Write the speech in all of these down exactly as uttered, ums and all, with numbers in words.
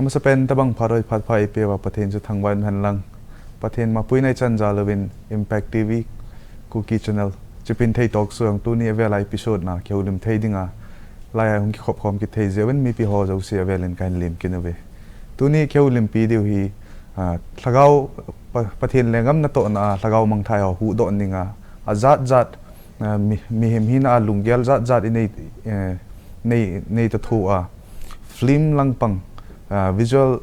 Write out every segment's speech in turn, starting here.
Masapen tabang phat hoi phat pha eipeuva Pathen chu thangvah in hen lang. Pathen mapui na ichan jal uvin Impact T V, Kuki Channel, Chipinthei Talk Show jong tuni avel a episode na kihoulim thei dinga, lai a hung kikhop khom kit thei jeh uvin mipi ho jouse avel in kahin lim kit uve. Tuni kihoulimpi diu hi, ah, lhagao Pa-, Pathen lenggam natohna a lhagao mangthah ho huhdoh dinga, ajat jat, ah, mi, mihem hina a lunggel jat jat inei, eh, nei, nei ta thu a, film langpang, ah, visual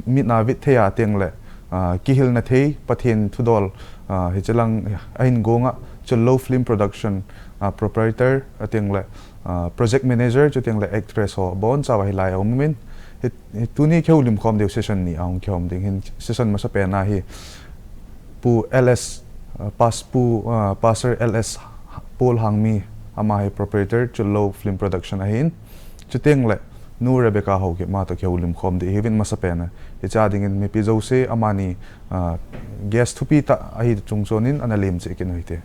mit na vit thei a teng le, ah, kihilna thei Pathen thudol, ah, hiche lang ahin gonga Chullo Film Production, ah, proprietor a teng le, ah, project manager chuteng le actress ho bonchauva hilai a um in, hi, hi tuni kihoulim khom diu session ni a hung kihom ding hin session masapen a hi Pu L S, ah, Pas-, Pu, ah, Pastor L S Paul Hangmi, ama hi proprietor Chullo Film Production ahin. Chuteng le Nu Rebecca Haokip ama toh kihoulim khom ding hiuvin masapen a. Hiche a dingin mipi jouse amani, ah, guest thupi tah ahi chung chon in ana lim cheh kit u hite.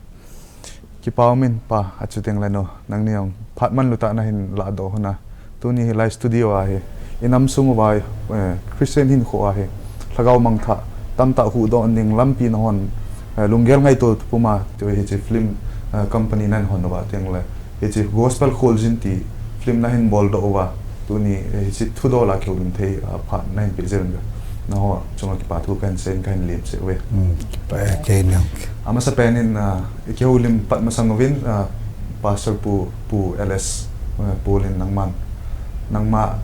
Kipa umin pa, achuteng le nu, nangni jong phat manlu tah nahin lahdoh u hina. Tuni hi lai studio a hi, inam sung uva, eh, Christian hinkho a hi lhagao mangthah tamtah huhdoh ding lampi nahon, eh, lunggel ngaito puma, tu hiche film, eh, company nahin hon uva teng le, hiche Gospel Kholjin ti film nahin boldoh uva, tuni, eh, hiche thudol a kihoulim thei, ah, phat nahin peh jeh uvin, naho chunga kipa thu kahin seiyin kahin lim cheh uve. Hmm, kipa e, kei nang. Amasapen in, ah, kihoulim pat masang uvin, ah, Pastor Pu, Pu L S, ah, Paul in nangman, nangma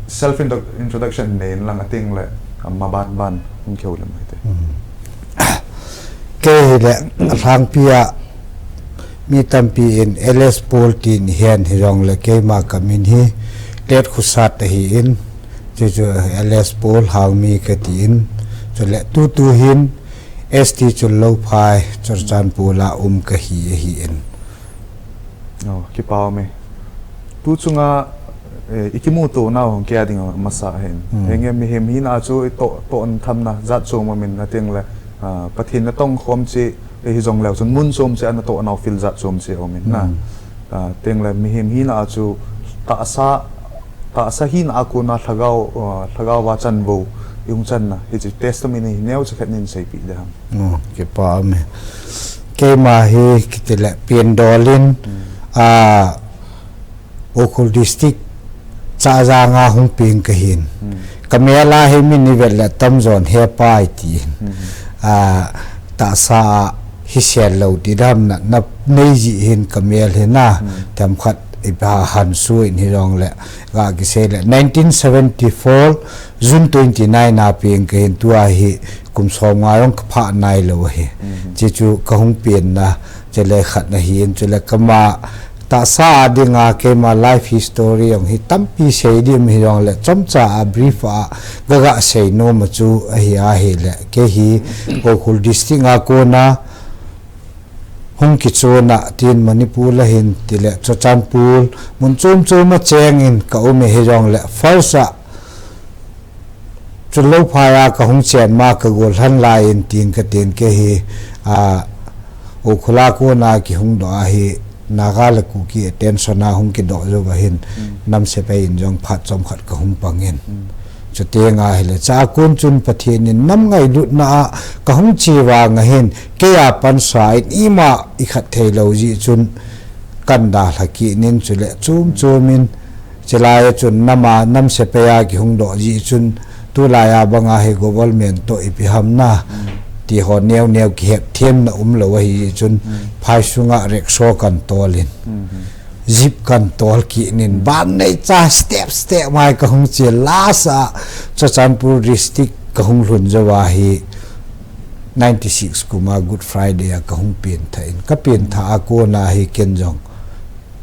self intro-, introduction nei in lang ateng le, ah, maban ban hung kihoulim u hite. Hmm. Kei hile, alhangpi a mi tampi in L S Paul tin hen hijongle keima kamin hi Letkhosat ahin, chuchu L S Paul Hangmi katin, chule tutu hin S T Chullo phai Churachandpur a um kahi ahin. Oh, kipa ume. Tu chunga, eh, ikimuto nau hung kia ding masa hin. Hmm. Henge mihem hina chu itoh, toh an thamna jat chom umin ateng le, ah, Pathen natong khom cheh, eh, hijongleu chun mun chom cheh a natoh nau field jat chom cheh umin na. Hmm. Ah, teng le mihem hina chu tahsa, tahsa hina a kona lhagao, ah, lhagao va chanvo ihung channa, hiche testimony hi neocha khat nin seipeh ding ham. Hmm, kipa ume. Keima hi kiti le Piandol in, hmm, ah, Ukhrul District Chajang a hung peng kahin. Hmm. Kamel a hi min ivet le tamjon hepa iti. Hmm. Ah, tahsa a hi sel lou ti dam na, na nei ji hin kamel hi na. Hmm. Themkhat ipa hansu in hijongle ga kisei le nineteen seventy-four June twenty-nine a peng kahin, tua hi kum som nga jong kapha nailou ahi. Hmm. Chuchu kahung penna, chule khatna hin, chule kama tahsa a dinga keima life history jong hi tampi sei ding hijongle chomcha a brief a gaga sei nom a chu ahi ahile. Kei hi Ukhrul District a kona hung kichon a tin Manipur a hin tile Churachandpur mun chom chom a cheng in ka um e hijongle first a Chullo phai a kahung chen ma ka gollhan lai in tin katin kei hi, a, Ukhrul a kona kihung doh a hi Naga le Kuki attention a hung kidoh jou va hin, hmm, nam sepai in jong phat chomkhat kahung pang in. Hmm. Chuteng ahile, chua kon chun Pathen in nam ngailutna a kahung che vang a hin, kei a pansa in ima ikhat thei lou jeh chun kan dalha kit in chule chom chom in, chulai a chun nam a, nam sepai a kihung doh jeh chun tulai a banga hi government toh ipi ham na, hmm, ti ho neo neo kihep themna umlou ahi jeh chun, hmm, phai sunga rickshaw kan tol in. Hmm. Jeep kan tol kit in, hmm, ban neicha step step mai kahung che, last a Churachandpur District kahung lhun jou a hi ninety-six kum a Good Friday a kahung pengthah in, kapengthah a kona hi ken jong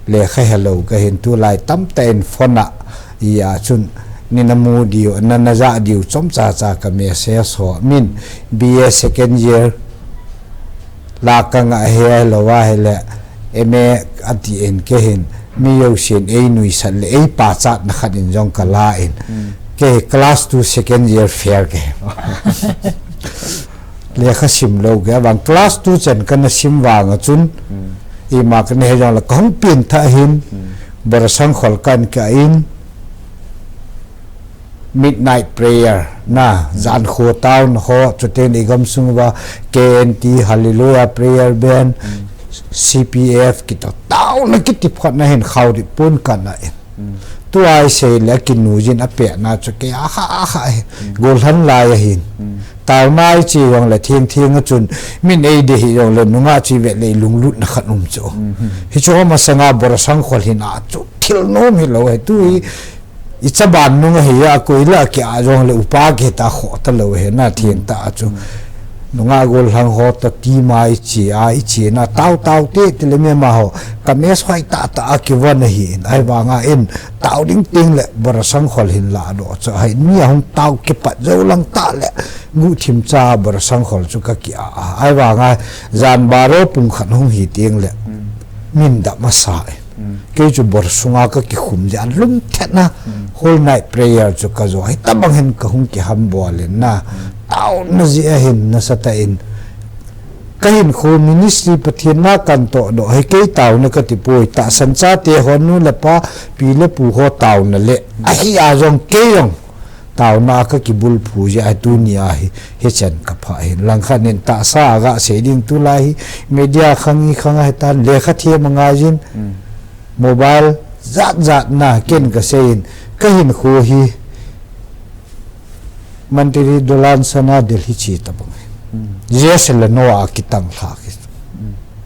lekha helou kahin, tulai tamtah in phone a, ija chun nina mu diu, nana ja diu chomcha cha ka message ho, min B A second year la kanga helou ahile, M A ati in kei hin, mi jousen einuisat le eipachatna khat in jong kala in. Hmm. Kei hi class two second year fail kei. Lekha simlou kei, abang class two chan kana sim vang a chun, hmm, ima kana he jongle kahung pengthah hin, hmm, Borasang khol kan ka in, midnight prayer na, jan kho taona ho, chuteng i gamsung uva K N T, Hallelujah Prayer Band, C P F, kitoh taona kiti phot na hin khao di pun kana in. Tua i sei le kinu jin a pe na chu ke a ha a ha hi. Gol han lai a hin. Taona i chi jong le thing thing a chun min ei de hi jong le nunga chi ve le lunglut na khat um chu. Hi chu ma sanga bor sang khol hin a chu thil nom hi lo he tu hi. I chaban nung ahi a, koi la ki a jong le upa ki ta kho ta lo he na thing ta a chu. Nunga gol hang ho ta ti ma i chi a, i chi na tau tau te ti le me ma ho. Ka mes hoi ta ta a ki von ahi in. Ai vanga in tau ding ting le bor sang khol hin la do chu. Hai ni a hung tau ki pat zo lang ta le. Gu thim cha bor sang khol chu ka ki a a. Ai vanga jan baro pung khat hung hi ting le. Min da ma sa e. Kei chu bor sunga ka kikhum jeh a lum thet na, whole night prayer chu ka jo. Hi tabang hin ka hung kiham bol in na. Taona jeh a hin nasa ta in. Ka hin khu ministry Pathen na kan toh doh. Hi kei taona ka ti poi. Tahsan chate ho nu le pa, pi le pu ho taona le. Ahi a jong kei jong. Taona ka kibulphu jeh a tuni a hi, hi chen ka pha hin. Langkhat nin tahsa a ga sei ding tulai hi, media khang i khang a hi tan, lekha them a ngai jin, mobile jat jat na ken ka sei in, ka hin khu hi, Mantri Dolan Sana Delhi chi ta bang hi. Yes le no a kitang lha ki.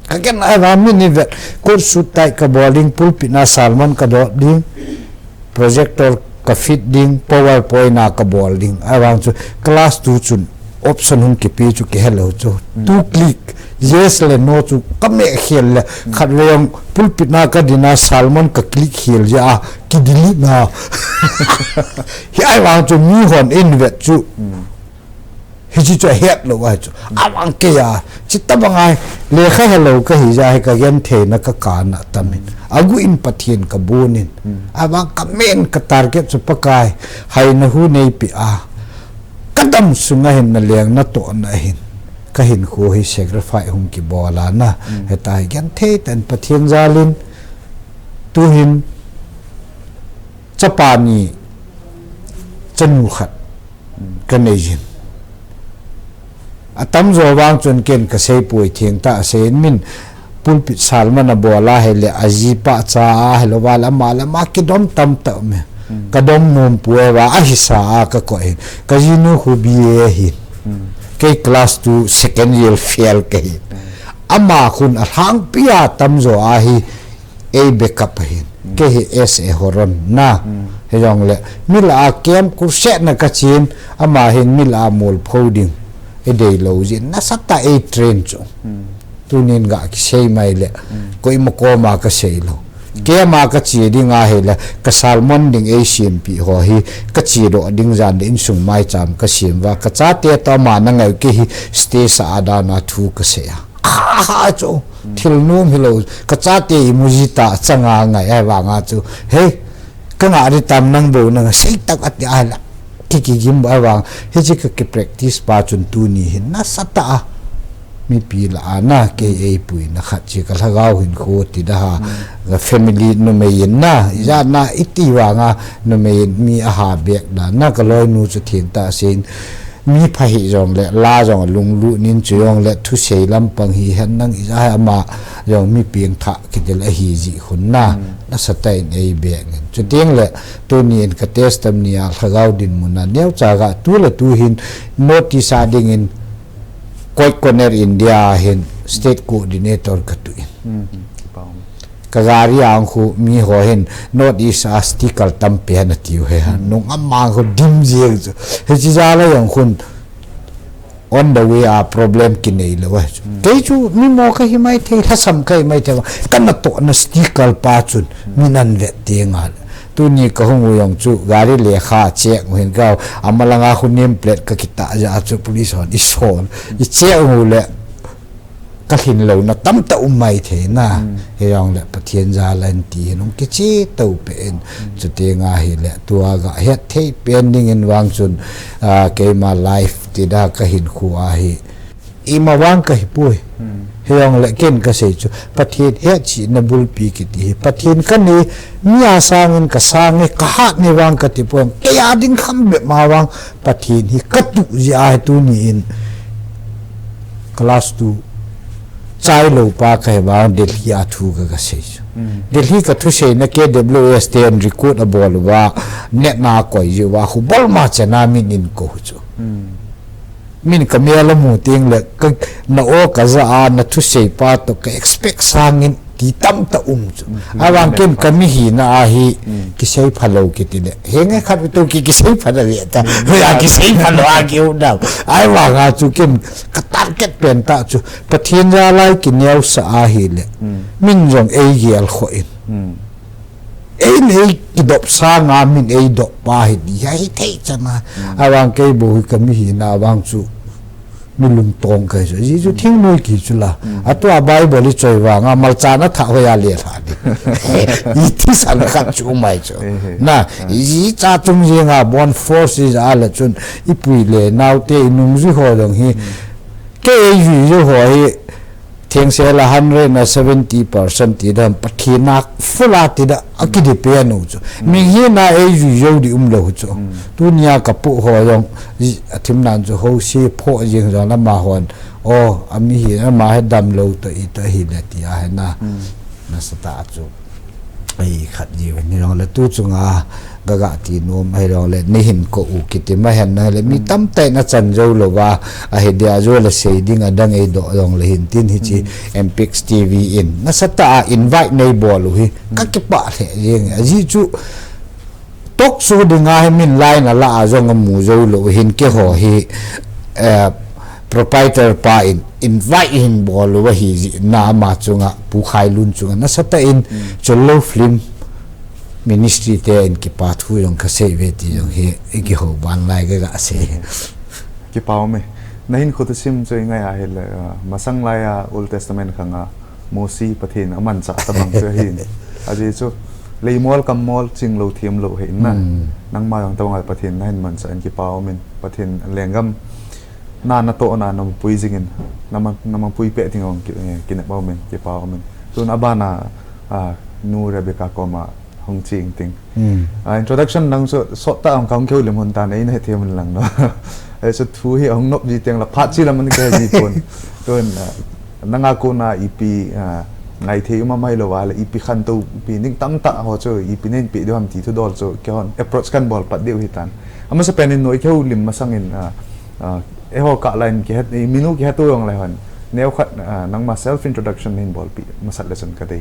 Ka ken ai va mi ni vet, coat suit tai ka bol ding, pulpit na sermon ka dot ding, projector ka fit ding, PowerPoint na ka bol ding. Ai vang chu class two chun option hung kipi chu ki hello chu. Two click, yes le no chu ka me khel le, khat ve jong pulpit na ka ding a sermon ka click khel jeh a, ki delete na. Hi ai vang chu mi hon in vet chu. Hi chi chu a het lo ai chu. A vang kei a. Chi ta bang ai. Lekha hello ka hi jeh a hi ka gen thei na ka ka na tam in. A gu in Pathen ka bun in. A vang ka men ka target chu Pakai. Hai na hu nei pi a. Ka dam sunga hin na leng na toh na hin. Ka hin khu hi sacrifice hung ki bol a na. He ta hi gen thei tan Pathen jal in. Tu hin. Chapa ni. Chanu khat. Ka nei jin. A tam jo vang chun ken ka sei poi theng ta a sei in min pulpit sermon a bol a hi le a ji pa cha a hi lo va la ma la ma ki dom tam ta me. Ka dom nom pu e va a hi sa a ka ko hin. Ka ji nu khu B A hin. Kei class two second year fail ka hin. Ama khun a hlang pi a tam jo a hi. Ei backup ahin. Kei hi S A horon na. Hi jong le. Mila a kem kurset na ka chin. Ama hin mila a mol pho ding. E dei lo jin. Na sat ta ei train chu. Tunin ga ki sei mai le. Koi ma ko ma ka sei lo. Kem a ka chi ding a hi le. Ka sermon ding ei sim pi ho hi. Ka chi do ding jan de insung mai cham ka sim va. Ka cha te ta ma na ngai ke hi. Stay sa a da na thu ka sei a. Aha chu thil nom hi lo ka chate i mu ji ta changa ngai ai vanga chu hei ka nga ri tam nang bo nang sei tak ati ai la ki ki gim ai vang hi chi ka ki practice pa chun tuni hin na sa ta a mi pi la a na ke ei pui na khat chi ka lhagao hin kho ti da ha ga family numei in na i ja na i ti vanga numei in mi a ha bek da na ka loi nu chu thin ta sin Mi pha hi jong le, la jong lunglut nin chu jong le, thusei lampang hi hen nang i ja ama jong mi pieng tha kidel ahi ji hun na, na sa ta in ei bek in. Chu tieng le, tuni in ka testimony a lhagao dinmun a, neo cha ga tu le tu hin notice a ding in, Koit Koner India hin state coordinator ka tu in. Ka gari ang khu mi ho hin North East a sticker tam pen a tiu he ha. Nung amang khu dim jeng chu. He chi ja la yang khun on the way a problem ki nei lo he chu. Kei chu mi mo ka hi mai thei, lhasam ka hi mai thei. Ka na to na sticker pa chun mi nan vet te nga. Tuni ka hung u yong chu gari le kha check u hin ka amalanga khu name plate ka kita ja chu police hon i sol. I check u le Ka hin lo na tam ta um mai thei na. He jong le Pathian jal an ti hin hung kichi to pen. Chuti nga hi le tua ga het thei pen ding in vang chun, ah, keima life ti da ka hin khu a hi. Ima vang ka hi poi. Hijongle ken ka sei chu, Pathen hetchihna bulpi kiti hi Pathen ka nei, mi a sangin ka sang e, ka hat nei vang ka ti poi. Kei a ding kham bep ma vang Pathen hi ka tuh jeh a hi tuni in class two chai lou pa ka hi vang Delhi a thu ka, ka sei chu. Delhi ka thuseina K W S te an record a bol uva, net na koi jeh uva, khu bol ma chana min in ko chu. Min ka mel a mu teng le, ka, na o ka ja a, na thusei pa to ka expect sangin ti tamtah um chu. Avang ken ka mihina a hi kisei phalou kiti le. Henge khat to ki, kisei phalou ve ta. Hoiya kisei phalou a ki u dau. Ahivang a chu ken ka target pen tah chu, Pathen jal'a kineosah a hi le. Min jong ei gel kho in. Ei le ei kidop sanga min ei dop pa hi di, hi thei chana. Avang kei bou hi ka mihina vang chu mi lungtong ka hi chu. Ji chu thingnoi ki chu la. Atua Bible i choi vanga malcha na tha hoiya le tha di. I thisan khat chu mai chu. Na, i ji cha chung jinga bon force i ja le chun i pui le naote i nungji ho jong hi. Kei ei jui jo ho hi Thengsel a hundred na seventy percent ti dan Pathen a full a ti da a ki depend u chu. Mihina ei jui jou di um lou chu. Tunia ka pu ho jong a thim nan chu ho si pho jing jong la ma hon. O, a mihin ama he dam lou to i to hi le ti a he na. Nasatah chu. Ei khat ji ni jong le tu chunga ga ga ti nom, ahilou le nei hin ko u kiti ma hen na le mi tamtah in a chan jou lou va, ahi dia jo le sei ding a dang ei do jong le hin tin hi chi M P X T V in nasatah a invite nei bol u hi ka kipah lheh jeng. Aji chu talk show dinga hi min line a la a jong a mu jou lou hin keiho hi, eh, proprietor pa in invite hin bol u ahi ji na ama chunga Pu Khailun chunga nasatah in Chollo Film Ministry te in kipa thu jong ka sei ve ti jong hi i kihou ban lai ka ga sei. Kipa um e. Na hin kho thusim chu i ngai a hile, ah, masang lai a Old Testament khang a Mosi Pathen a manchah tabang chu ahi. Aji chu leimol kammol chinglou themlou hi na. Nangma jong tabang a Pathen na hin manchah in kipa um in Pathen lenggam na na toh na na pui jing in na ma, na ma pui pe ting ong ki, eh, kinep um in kipa um in. Tun abana, ah, Nu Rebecca koma hung ching ting. Ah, introduction nang chu sot ta ang kong keu lim hun ta nei na he them lang no. Ei chu thu hi hung nop ji teng la phat chi lam an ka ji pon. Tun, ah, nanga kona ipi, ah, ngai thei um a mai lou a le ipi khantou pi ning tamtah ho chu ipi nen pe deu ham ti thu dol chu keihon approach kan bol pat deu hi tan. Amasa pen in noi keu lim masang in, ah, ah, eiho ka line kihet, i minu kihet u jong le hon. Neo khat, ah, nangma self introduction hin bol pi masat le chun ka dei.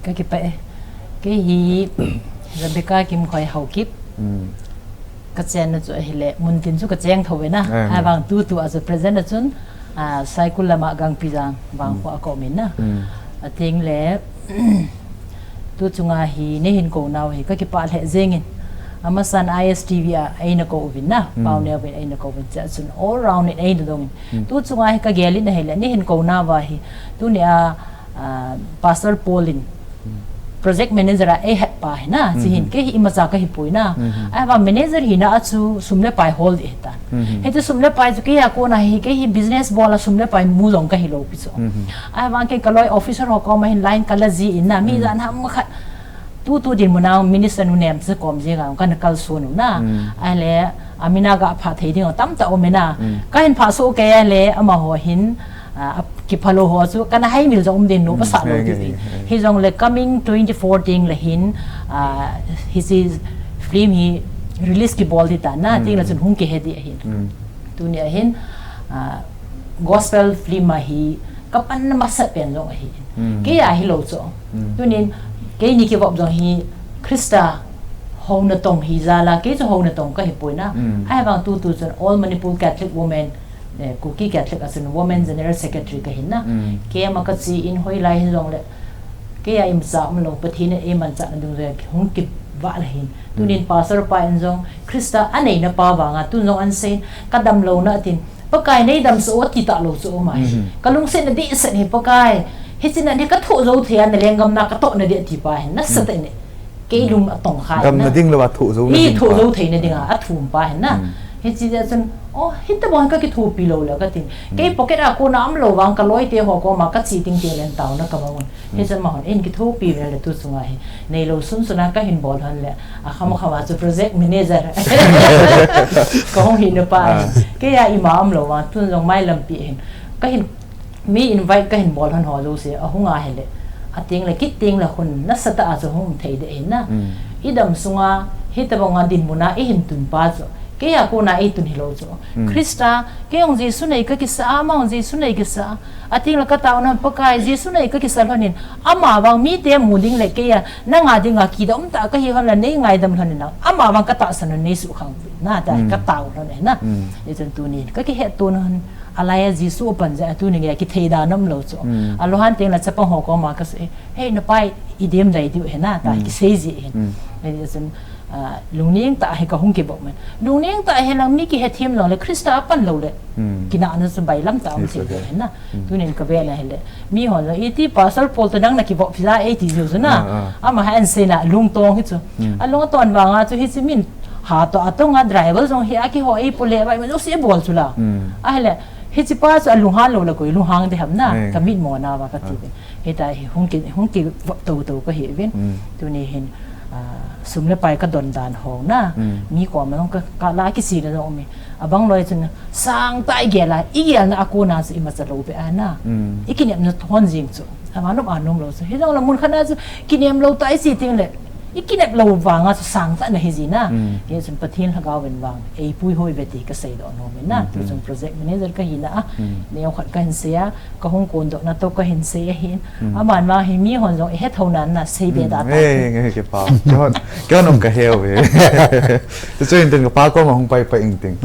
Ka kipah e. Kei hi Rebecca Kimkhoi Haokip. Ka chenna chu ahile, muntin chu ka cheng tho ve na. Ahivang tutu a chu present a chun, ah, Saikul lama Gangpijang vang kho a ka um in na. Ateng le, tu chunga hi nei hin kou nau hi ka kipah lheh jeng in. Amasan I S T V a eina kou uvin na, Pau Neo vin eina kou uvin, chea chun all round in eina dong in. Tu chunga hi ka gel in ahile, nei hin kou nauva hi, tunia, ah, Pastor Paul in project manager a ei het pa hi na, chi hin kei hi imacha ka hi poi na. Ahivang manager hina a chu sum le pai hol ding ahi tan. Hichu sum le pai chu kei a kona hi, kei hi business bol a sum le pai mu jong ka hi lou pi chu. Ahivang kei ka loi officer ho koma hin line ka la ji in na, mi jan ham khat. Tutu dinmun a minister nu nem chu kom jeng a kana kalson u na. Ahile, amin a ga pha thei ding tamtah um e na. Ka hin pha soh kei ahile, amaho hin, ah, kiphalou ho chu kana haimil jong um din nu pasah lou ti. Hijong le coming twenty fourteen le hin, ah, hiche film hi release kibol ding ta na, teng le chun hung kihe ding ahin. Tunia hin, ah, gospel film a hi ka panna masat pen jong ahi. Kei a hilou chu. Tunin keini kivop jong hi Christa houna tong hi jal a, kei chu houna tong ka hi poi na. Ahivang tutu chun All Manipur Catholic Women, eh, Kuki Catholic a chun Women General Secretary ka hin na. Kei ama ka chi in hoilai hin jong le, kei a imacha um lou, Pathen in eimanchah na ding jong hung kivah la hin. Tunin Pastor pa in jong Christa a neina pa vang a, tun jong an sei in, ka dam lou na tin, Pakai nei damsah o ti talou chu um ahi. Ka lungset na dehset hi Pakai, hiche nan hi ka thoh jou thei a, na lenggam na ka toh na ding ti pa hin, nasatah in. Kei lung a tong kha in na. Dam na ding lou a thoh jou na ding pa. Thoh jou thei na ding a, a thum pa hin na. Hiche jeh chun, oh, hitobang ka kithopi lou le ka tin. Kei pocket a kona umlou vang ka loite ho koma ka che ting ting le taona ka mang un. Hichun amahon ei kithopi uvin le tu chunga hi neilou sun sun a ka hin bol hon le. Akham kham a chu project manager ka hung hi na pa. Kei a ima umlou vang tun jong mailam pi hin. Ka hin mi invite ka hin bol hon ho jouse ahung a hile. Ateng le kit teng le khun nasatah a chu hung thei de hin na. I dam sunga hitobang a dinmun a i hin tun pa chu. Kei a kona ei tun hilou chu. Christa, kei jong Jesu nei ka kisa, ama jong Jesu nei kisa. Ateng le ka taona Pakai, Jesu nei ka kisa lhon in. Ama vang mite mu ding le kei a, nanga dinga kidom tah ka hi hon le nei ngaidam lhon in na. Ama vang ka tahsan un nei suhkhang na ta ka tao lhon in na. Hichun tunin ka kihetto na hon. Alai a Jesu apan jeh a tuni gei a kithei dan umlou chu. Alunghang teng le chapang ho koma ka sei, "Hei, na pai i dem dai diu he na," ta kisei ji hin. Hichun, ah, lungneng tah a hi ka hung kibol man. Lungneng tah a hi lang mi kihethem lou le Christa apan lou le. Kinahna chu bailam tah a um thei de hin na. Tunin ka ve na hile. Mi hon jong iti Pastor Paul toh nang na kibol phi ja e ti jiu chu na. Ama ha an sei na lungtong hi chu. Alungton vang a chu hiche min ha toh atong a driver jong hi a kiho ei pule vai ma jouse bol chu la. Ahile, hiche pa chu alunghang lou le koi lunghang de ham na. Ka mit mo na va ka ti. Hita hi hung ki, hung kivop tou tou ka hi uvin. Tuni hin, ah, sum le pai ka don dan ho na. Mi koma jong ka, ka la kisi na jong um e. Abang loi chun sangtah i gel a, i gelna a kona chu imacha lou be a na. I kinepna thon jing chu. Ama nom a nom lou chu. Hijong le mun khat na chu kinem lou tah i chi ting le. I kinep lou vang a chu sangtah na hi ji na. Hichun Pathen lhagao vin vang. Ei puihoi ve ti ka seidoh nom in na. Tu chung project manager ka hi na a. Neo khat ka hin sei a. Ka hung kondoh na toh ka hin sei ahin. Aman vang hi mi hon jong i he thou nan na sei be da ta. Eh, nge ke pa. Ke hon, ke hon ka he ve. Tu chu in tin ka pa koma hung pai pai in tin.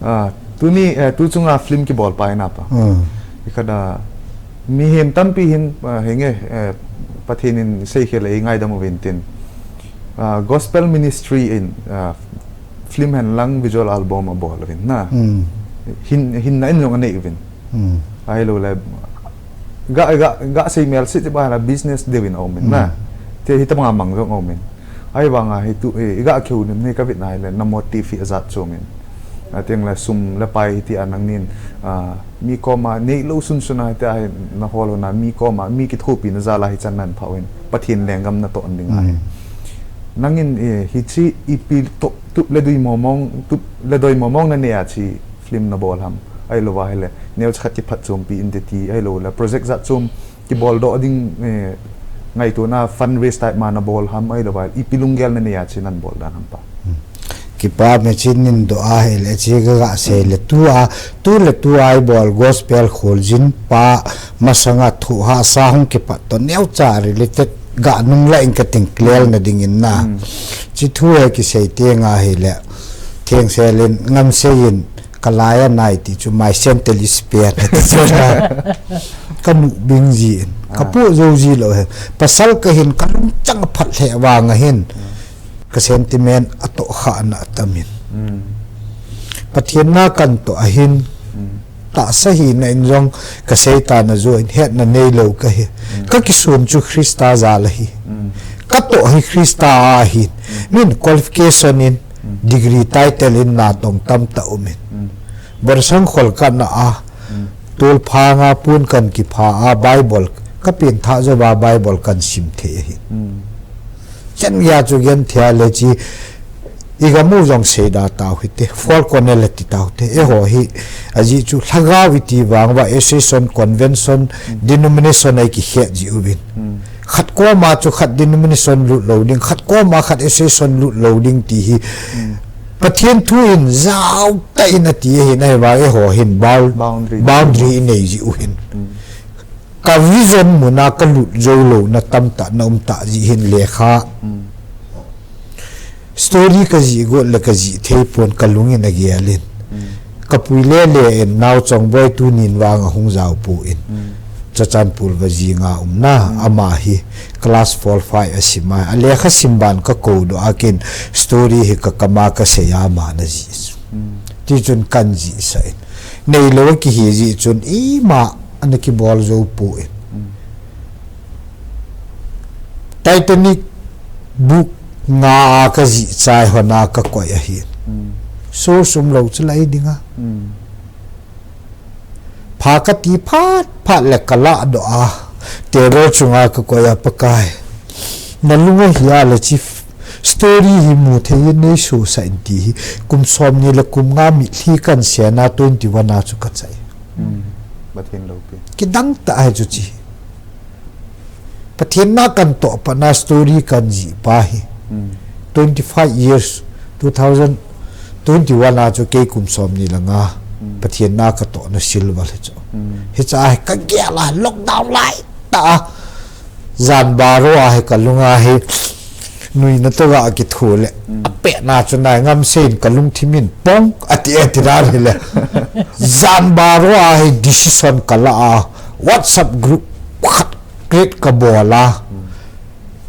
Ah, tuni, eh, tu chunga film kibol pai na pa. I khat a mihem tampi hin, ah, henge, eh, Pathen in seikhel ei ngaidam uvin tin. Ah, gospel ministry in, ah, film hen lang visual album abol uvin na. Hin, hinna in jong anei uvin. Ahilou le, ga, ga, ga sei mel se ti ba la business deu in aum in na. Ti hitobang a mang jong aum in. Ahivang a hitu, eh, i ga kihou nim ni ka vet na hile, na motive hi ajat chom in. Ateng le sum le pai hiti a nangnin, ah, mi koma, neilou sun sun a hiti a hi na hol na, mi koma, mi kithopi na jal a hichan nan pha uvin. Pathen lenggam na toh ding a hi. Nangin, eh, hiche ipi toh tup le doi momong, tup le doi momong na nei a hiche film na bol ham. Ahilou va hile, neocha khat kiphatchompi in te ti, ahilou le, project jat chom, kibol doh ding, eh, ngaito na fundraise type ma na bol ham, ahilou va, ipi lunggel na nei a hiche nan bol dan ham pa. Kipa me chin nin doh a hile, hiche ka ga sei le, tu a, tu le tu a i bol gospel kholjin pa, masanga thu hahsa hung kipat toh, neocha related ga nung la in ka ting clear na ding in na. Hiche thu hi kisei teng a hile, thengsel in, ngamsei in, ka lai a nai ti chu my sandal is spare na ti chu na. Ka mu bing ji in. Ka pu jou ji lou he. Pasal ka hin ka lungchang phat lheh vang a hin. Ka sentiment atoh kha na atam in. Pathen na kan toh a hin. Tahsa hina in jong ka sei ta na jo in hetna neilou ka hi. Ka kisun chu Christa jal a hi. Ka toh hi Christa a hin. Min qualification in. Degree title in natong tamtah um in. Borsang khol ka na a, tol phanga pun kan kipha a Bible, ka pengthah jou va Bible kan sim thei ahi. Chan gei a chu genthei a le hiche, i gam u jong seida tau hite, four corner le ti tau te, eiho hi, ajeh chu lhagao i ti vang uva, association, convention, denomination a i kikhet ji uvin. Khat koma chu khat denomination lut lou ding, khat koma khat association lut lou ding ti hi. Pathen thu in jao tah in ati ahin, ahivang eiho hin bound-, boundary i nei ji u hin. Ka vision mun a ka lut jou lou na tamtah na um tah ji hin lekha. Story ka jih got le ka jih thei pon ka lung in agel in. Ka pui le le in nao Chongboi tunin vang ahung jao pon. Churachandpur va jing a um na ama hi class four five a sim a. A lekha sim ban ka kou doh a kin story hi ka kam a ka sei a ama na jih. Ti chun kan jih sah in. Neilou a kihi jih chun ima ana kibol jou pon. Titanic book nga a ka jih chai hon a ka koi ahi. Source umlou chu lai dinga. Pha kati phat phat le kalah doh a, table chunga kakoi a, Pakai, nalunga hia le chi story hi mu thei in neisosah in ti hi, kum somni le kum nga mitlhi kansei na twenty one a chu kachai. Kidang tah ahi chu chi. Pathen na kantoh pat na story kanjih pa hi. Twenty five years, two thousand twenty one a chu kei kum somni le nga Pathen na katoh na silver hi chu. Hicha hi kagel a lockdown lai tah a. Jan baro a hi kalunga hi nuina toh ga kithu le. Apet na chu nai ngam sein kalungthim in pong ati ati dan hi le. Jan baro a hi decision kala a WhatsApp group khat create kabol a.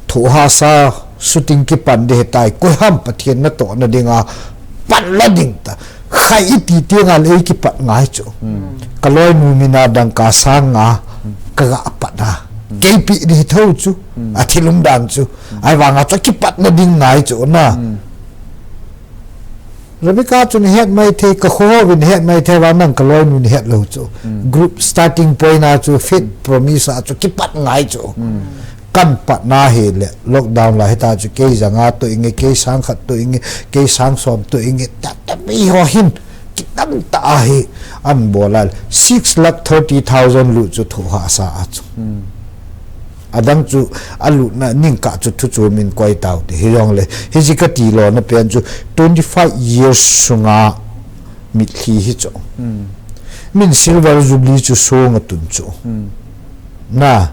Thohhahsa shooting kipan ding hitai, koiham Pathen natoh na dinga pan la ding ta. Khai iti ti nga le kipat ngai chu. Kaloinu mina dangka sang nga kaga pat a. Keipi ding thou chu. Athil umdan chu. Ahivanga chu kipat na ding ngai chu na. Rebecca chun het mai thei, kakhohou vin het mai thei, vang nang kaloinu het lou chu. Group starting point a chu faith promise a chu kipat ngai chu. Kanpat na hi le lockdown la hita chu kei janga toh inge, kei sang khat toh inge, kei sang som toh inge, tata mi ho hin kidang tah a hi anbol a le six lakh thirty thousand lut chu Thohhahsa a chu. Adang chu alutna ningkah chu thu chu min koi tau te. Hijongle, hichi kati lona pen chu twenty five years sunga mitlhi hi chu. Min silver jubilee chu song atun chu. Na,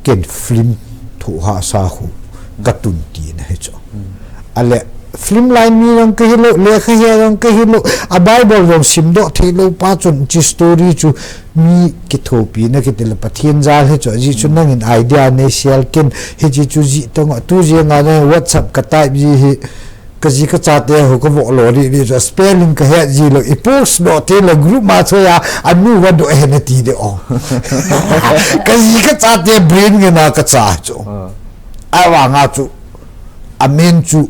ken film Thohhahsa khu katun tina hi chu. Ale, film line mi jong kahilou, lekha he jong kahilou, a Bible jong simdoh theilou pa chun chi story chu mi kithopi na kiti le Pathen jal hi chu, ajeh chu nangin idea nei sel ken, hichi chu jih tong a, tu jeng a na WhatsApp ka type ji hi, kaji kachate ho kavoh lo ri ri chu, spelling kahet ji lou, i post doh te le group ma chu ya, anu va doh he na ti de o. Kaji kachate brain nge na kacha chu. Ahivanga chu, amin chu,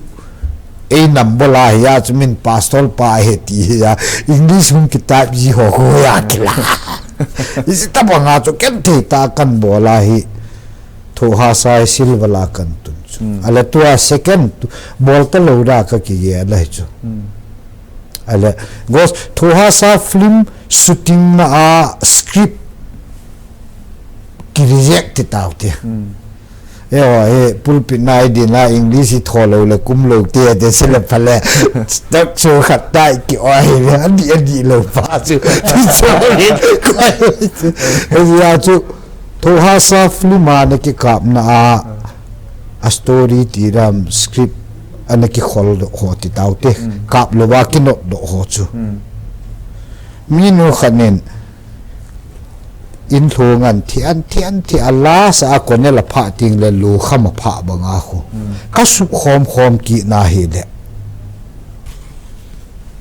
ei nam bola hi a chu min pastor pa he ti hi a, English hung kitype ji ho ho ya kila. Isi tabanga chu ken thei ta kanbol a hi, Thohhahsa hi silver la kantun chu. Ale tua second tu, bol talou da kakigel a hi chu. Ale, ghost, Thohhahsa film shooting na a script ki reject ti tau te. Eo, he, pulpit na i din la English i tho lou le kum lou te, te sile phale. Talk show khat tai ki oi, he, adi, adi lou pa chu. Ti chu, he, koi chu. He, ya chu, Thohhahsa film a na kikapna a, a story ti ram script a na kikhol doh ho ti tau te. Kap lou va kinot doh ho chu. Mi nu khat nin, in lhung an thi, an thi, an thi, a last a konel a phah ting le lu kham a phah banga khu. Ka suh khom khom kit na hi le.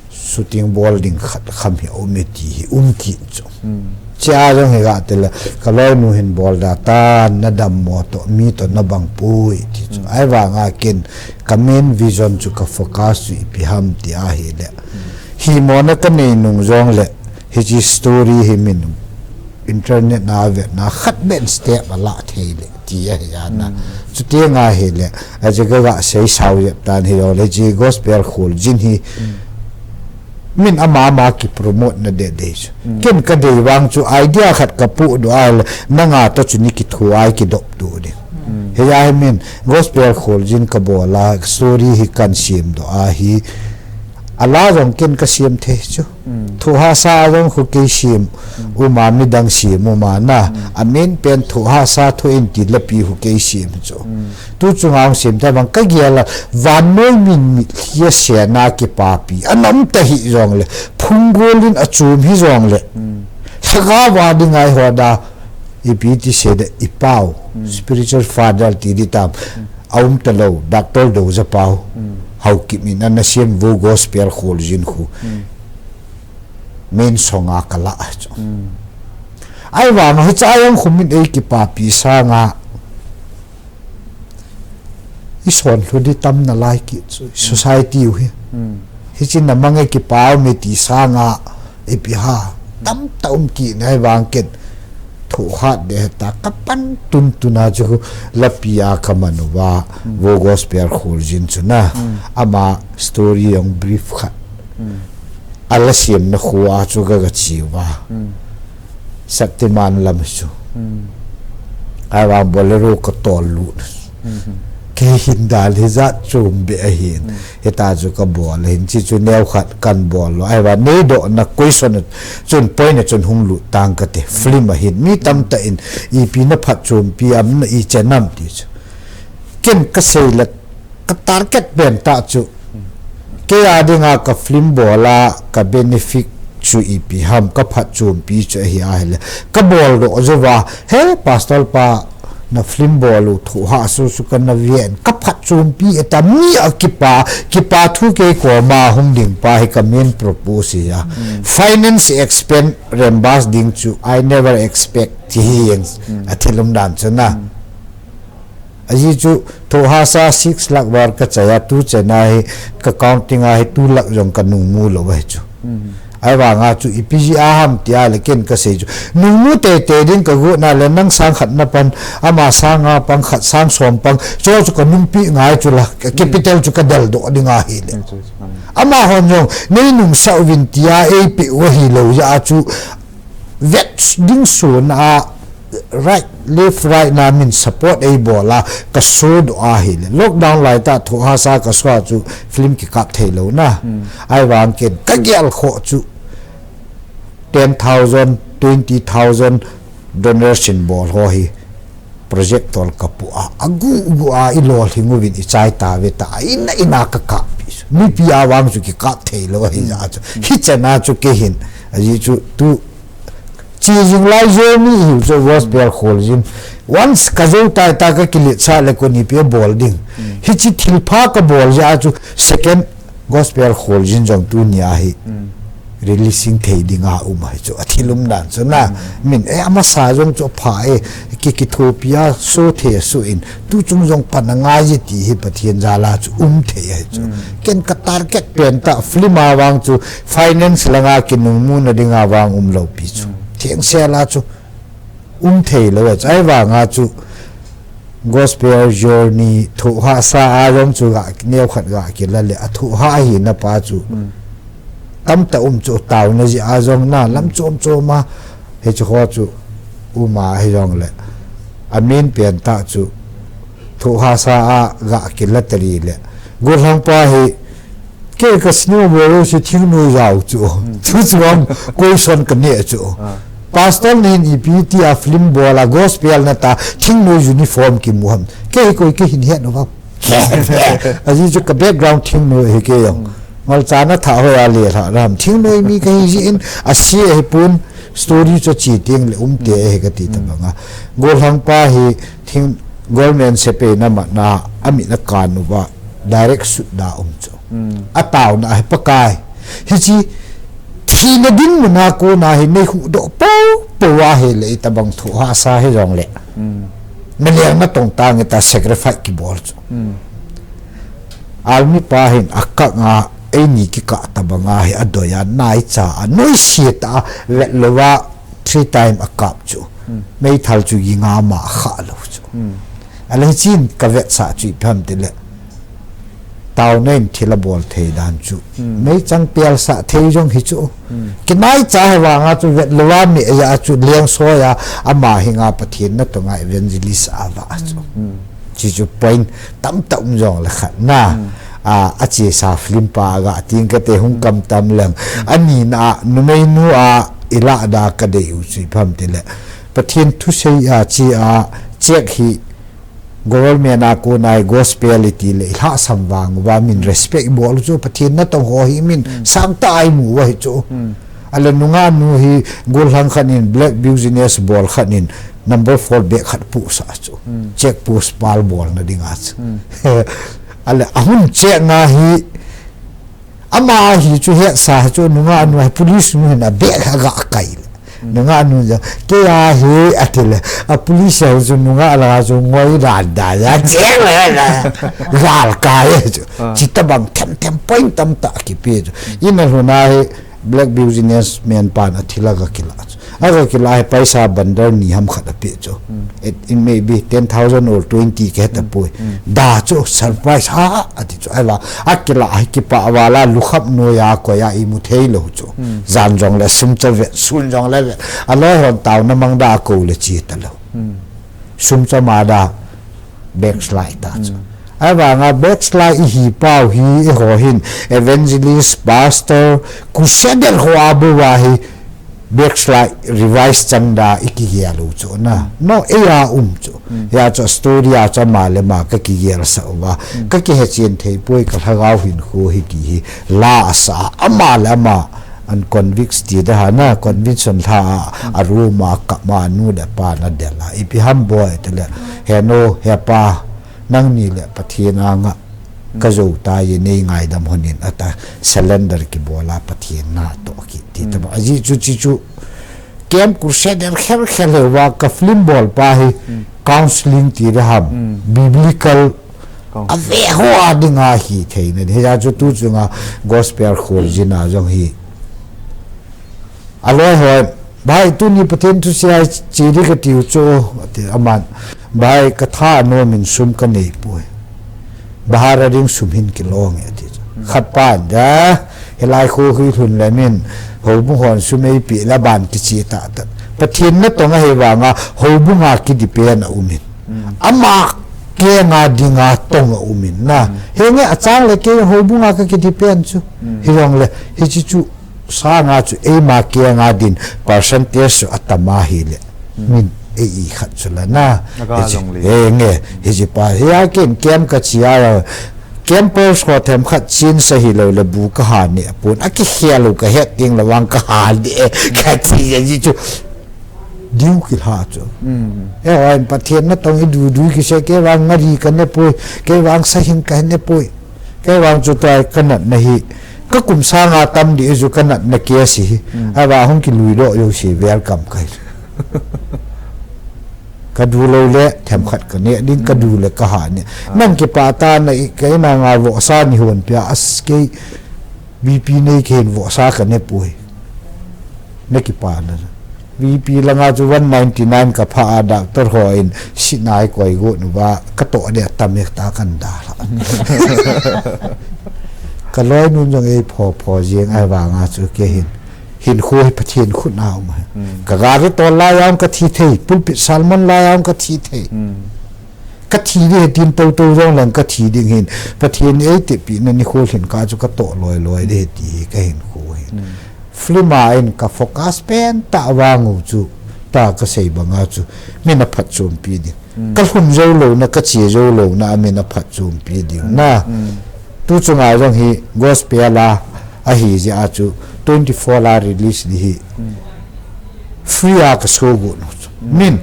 Shooting bol ding khat kham hi um e ti hi um kit chu. Chia jong hi ga te le, kaloinu hin bol da tan, na dammo toh, mi toh na bang poi ti chu. Ahivanga ken, ka main vision chu ka focus chu ipi ham ti ahi le. Himona ka nei nung jong le, hichi story hi min internet na vet na khat ben step a la thei le ti ahi a na. Chuti nga hi le, a je ka ga sei sau jep tan hi lo le, chi gospel kholjin hi. Min ama ama ki promote na de de chu. Ken ka dei vang chu idea khat ka pu do a le, na nga to chu ni ki thu ai ki dop tu de. He ya hi min, gospel kholjin ka bol a, story hi kan sim do a hi. A la jong ken ka sim thei chu. Thohhahsa jong khu kei sim. Uma midang sim uma na. A min pen Thohhahsa thu in ti lapi khu kei sim chu. Tu chunga hung sim ta bang ka gel a vannoi min mitlhi a sena kipapi. A nam ta hi jong le. Phunggol in a chum hi jong le. Lhagao va ding ai ho da. Ipi ti se de i pau. Spiritual father ti di tam. A um ta lou, Doctor Doja Pau. Haokip in a na siam vo gospel kholjin khu. Main song a ka la a chu. Ahivang a hicha jong khu min ei kipapi sanga. I son lhu di tam na lai kit chu, society u hi. Hichi na mang e kipa um e ti sanga ipi ha. Tamtah um kit na hi vang ken. Thohhat de ta ka pan tun tun a chu lapi a ka man uva. Vo Gospel Kholjin chu na. Ama story jong brief khat. Ala siam na khu a chu ka ga chi uva. Shaktiman lam chu. Ahivang Bolero ka tol lut. Kei hin dal hijat chom be ahin. Hita chu ka bol hin chi chu neo khat kan bol lou. Ahivang nei doh na question chun point a chun hung lut tang ka te. Film ahin mi tamtah in ipi na phatchompi am na i chenam ti chu. Ken ka sei le ka target pen tah chu. Kei a dinga ka film bol a ka benefit chu ipi ham ka phatchompi chu ahi ahile. Ka bol doh jou va, he pastor pa na film bol u thohhah su su ka na ven ka phatchompi e ta mi a kipa, kipa thu kei koma hung ding pa hi ka main purpose hi a. Finance expense reimburse ding chu I never expect ti hi jeng a thil um dan chu na. Ajeh chu thohhah sa six lakh var ka chai a tu chan a hi ka counting a hi two lakh jong ka nung mu lou ahi chu. Ahivang a chu ipi jeh a ham ti a le ken ka sei chu. Nung mu tei tei ding ka got na le nang sang khat na pan ama sang nga pang khat sang som pang chu chu ka nungpi ngai chu la ka capital chu ka del doh ding ahi le. Ama hon jong nei nung sa uvin ti a ei pe u ahi lou jeh a chu vet ding sun a right, left, right na min support ei bol a ka so doh ahi le. Lockdown lai tah thohhah sa ka so a chu film kikap thei lou na. Ahivang ken ka gel khoh chu ten thousand, twenty thousand donation bol ho hi projector ka pu a, a gu gu a i lolhing uvin i chai ta ve ta a, ina ina ka kap pi su. Mipi a vang chu kikap thei lou ahi jeh a chu. Hi chan a chu kei hin. Ajeh chu tu Chi jing lai journey hi chu Gospel Kholjin. Once ka jou tai ta ka kilet sa le kon ipi bol ding. Hichi thil pha ka bol jeh a chu second Gospel Kholjin jong tuni a hi. Releasing thei ding a um ahi chu a thil um dan chu na. Min e ama sa jong chu pha e ki kithopi a so the su in. Tu chung jong pan a ngai ji ti hi Pathen jal a chu um thei ahi chu. Ken ka target pen tah film a vang chu finance langa kinung mu na ding a vang um lou pi chu. Theng sel a chu um thei lou ahi chu. Ahivang a chu Gospel Journey thohhah sa a jong chu ga neo khat ga kila le a thohhah ahi na pa chu. Tamtah um chu tauna jeh a jong na lam chom chom a hi chu ho chu um a hi jong le a main pen tah chu thohhah sa a ga kila tari le gollhang pa hi kei ka sinu bol u si thingnoi jao chu chu chu ang koi son ka ne chu pastor nin ipi ti a film bol a gospel na ta thingnoi uniform kimu ham kei koi kei hin het u va. Ajeh chu ka background thingnoi hi kei jong. Ngal chana tha hoi a le tha ram thingnoi mi ka hi jeh in a si a hi pun story chu chi teng le um te hi ka ti ta banga. Gollhang pa hi thing government sepai na ma na a mi na ka nu ba direct sut da um chu. A tau na a hi Pakai. Hichi thina ding mun a kona hi nei hu doh po po a hi le i ta bang thohhah sa hi jong le. Na leng na tong tang i ta sacrifice ki bol chu. Army pa hin a kah nga eini kikah ta banga hi a doi a nai cha a noise ta a vet lou a three time a kap chu. Meithal chu gi nga ma kha lou chu. A le chin ka vetsah chu ipi ham ti le. Tauna in thil a bol thei dan chu. Meichang pel sah thei jong hi chu. Kinai cha hi vanga chu vet lou a mi a chu leng soi a ama hi nga Pathen na tonga evangelist a va chu. Chi chu point tamtah um jong le khat na. A, a chesa film pa a ga ting ka te hung kam tam leng. Ani na a, numei nu a, i la da ka dei u chu ipi ham ti le. Pathen thusei a, chi a, check hi government a kona hi gospel i ti le, i lhahsam vang uva min respect i bol u chu Pathen na tong ho hi min sang ta a i mu uva hi chu. A le nungah nu hi gollhang khat in black business bol khat in number four bag khat pu sa chu. Check post pal bol na ding a chu. A le a hun check nga hi ama hi chu het sa chu nungah nu hi police nu hin a bag a ga kai le. Nungah nu jong, kei ahi, ati le. A police ho chu nungah langa chu ngoi dan dan a, cheng le na. Gal kai chu. Ah. Chita bang them them point tamtah kipe chu. In a lhun a hi black business man pan a thil a ga kila chu. A ga kila hi paisa bundle ni ham khat a pe chu. Hmm. It, it may be ten thousand or twenty ke ta Hmm. poi. Hmm. Da chu surprise ha, ati chu. Ahivang a kila hi kipah val a lukham noiya koiya imu thei lou chu. Hmm. Jan jong le sum chu vet, sun jong le vet. A loi hon taona mang da a kou le chi ta lou. Hmm. Sum chu ama da backslide ta chu. Hmm. Ahivang a backslide i hi pau hi eiho hin evangelist, pastor, crusader ho a bou a hi backslide, revise chang da i kigel u chu na. Hmm. No, ei a um chu. Hmm. Hia chu story a chu ama le ama ka kigel sah uva. Hmm. Ka kihe chen thei poi ka lhagao hinkho hi ti hi la a sa ama le ama an convict ti da ha na, conviction lha a, a room a kap ma nu le pa na del a. Ipi ham boi te le, he nu, he pa, nangni le Pathen anga ka jou ta ye nei ngaidam hon in ata surrender kibol a Pathen na toh kiti ta Hmm. ba. Ajeh chu chi chu Camp Crusader kher kher le uva ka film bol pa hi Hmm. counseling ti le ham Hmm. biblical Counseling. A ve ho a dinga hi thei na. Hia chu tu chunga gospel khol jin a jong hi. A loi hon, "Bhai, tuni Pathen thu sia chi di ka tiu chu," ati aman. "Bhai, ka tha nom in sum ka nei poi. Bahar a ding sum hin kilong e," ati chu. Khat pan da, hilai kho hui lhun le min, houbung hon sum ei pi la ban kichi ta ta. Pathen na tong a hi vanga, houbung a ki depend a um in. Hmm. Ama kenga dinga tong a um in na. Hmm. Henge a chang le kei houbung a ka ki depend chu. Hmm. Hi jong le, hi chi chu, sanga chu eima kenga din percentage chu atam a hi le. Hmm. Min ei i khat chu la na. Aga Hi chi, jong le. Henge, hi chi pa, hi a ken kem ka chi a, campers ho them khat chin sa hi lo le bu ka ha ni pun. A ki khel u ka het ding le vang ka ha ni e, ka chi ya ji chu. Diu ki lha chu. Hmm. E, oi, Pathen na tong i du du ki se ke vang ngari ka ne poi, ke vang sa hing ka ne poi. Ke vang chu tai ka nat na hi. Ka kum sanga tam di chu ka nat na ke si hi. Hmm. A va hung ki lui do yo si welcome kai. Ka du lo le, them khat ka ne ding, ka Hmm. du le ka ha ne. Ah. Nang ki pa ta na i, ka ina nga vo sa ni hon pia as ke. B P nei khen vo sa ka ne poi. Na ki pa na. B P langa chu one ninety nine ka pha a doctor ho in si nai koi go nu va ka to de tam e ta kan da la. Ka loi nun jong ei pho pho jeng ai vanga chu ke hin. Hin khu hi Pathen khut na um. Hmm. Ka gari to la yang ka thi thei, pulpit sermon la yang ka thi thei. Hmm. Ka thi ding he tin to to jong lang ka thi ding hin. Pathen ei te pi na ni khol hin ka chu ka to loi loi de ti hi ka hin khu hin. Hmm. Film a in ka focus pen ta vang u chu ta ka sei banga chu. Min a phat chom pi ding. Hmm. Ka lhun jo lo na ka che jo lo na min a phat chom pi ding Hmm. na. Hmm. Tu chunga jong hi gospel a, a hi jeh a chu twenty four a release di hi. Hmm. Free a ka so go no chu. Hmm. Min,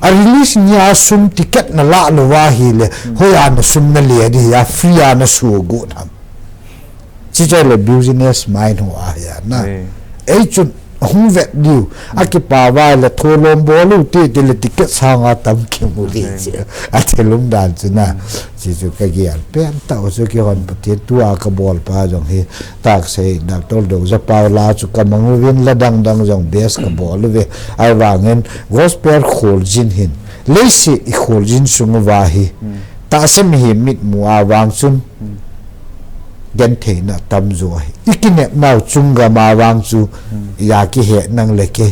a release ni a sum ticket na la lo va hi le, Hmm. hoi a na sum na le di a free a na so go na. Chi chai le business mind ho a hi a na. Hmm. Ei chun hung vet diu. A ki pa vai le tholom bol u ti ti le ticket sanga tam ki mu li Hmm. chi. A thilum dan chu na. Hmm. Chi chu ka gial pen ta u chu ki hon Pathen tu a ka bol pa jong hi. Tak sei doctor do ja pau la chu ka mang u vin la dang dang jong best ka bol u ve. Ai vangin gospel khol jin hin. Leisi i khol jin sung u va hi. Hmm. Ta se mi hi mit mu a vang chun. Hmm. Gen thei na tam jo hi. I ki nep nau chung ga ma vang chu. Hmm. Ya ki he nang le ke.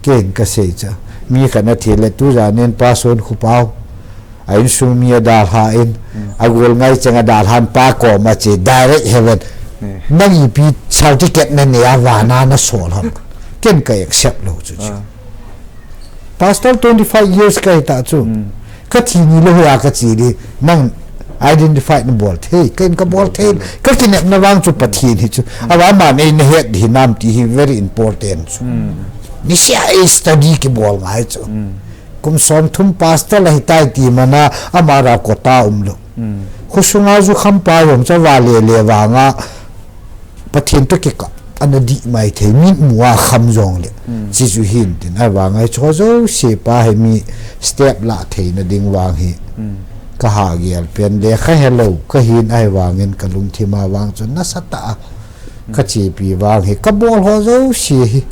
Ken ka sei cha. Mi khat na thi le tu ja nen pa son khu pau. A insung mi a dalha in, Hmm. a gol ngai cheng a dalhan pa koma che direct heaven. Hmm. Nang ipi certificate na nei a vana na sol ham. Ken ka accept lo chu chu. Ah. Pastor twenty five years ka hi ta chu. Hmm. Ka thi ni lo ya ka chi di. Nang identify na bol thei. Ken ka bol thei. Bol thei. Ka kinep na vang chu Pathen hi chu. Hmm. A va man ei na het di nam ti hi very important chu. Hmm. Ni sia ei study ki bol ngai chu. Hmm. Kum som thum pastor la hi tai ti mana, ama ra kota um lo. Hmm. Khusunga ju kham pa yong cha va le le vanga Pathen to ki ka. ana dih mai thei, mitmu a kham jong le. Chi chu hin tin, ahivang a hiche jouse pa hi mi step la theina ding vang hi. Ka ha gel pen le ka helou, ka hin ahivangin ka lungthim a vang chu nasatah a ka chepi vang hi, ka bol ho jouse hi.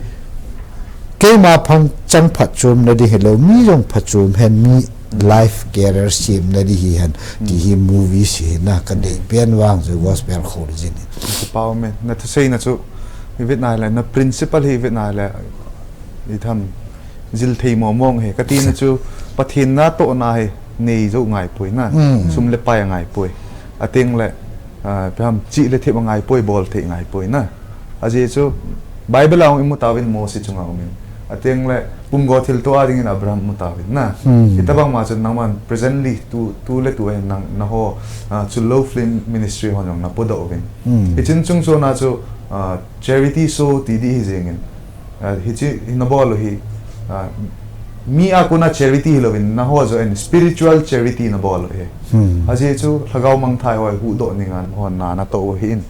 Keima phang chang phatchomna ding hilou, mi jong phatchom hen, mi life career semna ding hihen, ti hi movie hi na ka dei pen vang chu gospel khol jin. Kipa um e, na thuseina chu i vet na le, na principle hi i vet na le, i tham jil thei mo mong he. Ka tina chu Pathen natohna hi nei jou ngai poi na. Sum le pai a ngai poi. Ateng le, ah, peham chi le thep a ngai poi, bol thei ngai poi na. Ajeh chu Bible a hung i mu tauvin Mose chunga umin. Ateng le pumgo thilto a dingin Abraham mu tauvin na. Hitabang ma chu nangman presently tu, tu le tu a hin nang, na ho, ah, Chullo Film Ministry ho jong na podoh uvin. Hichin chung chona chu, ah, charity show ti ding hi jengin. Ah, hichi hi na bol u hi, ah, mi a kona charity hilouvin, na ho joh in spiritual charity na bol u hi. Ajeh chu lhagao mangthah ho huhdoh ninga na ho na, na toh u hi in.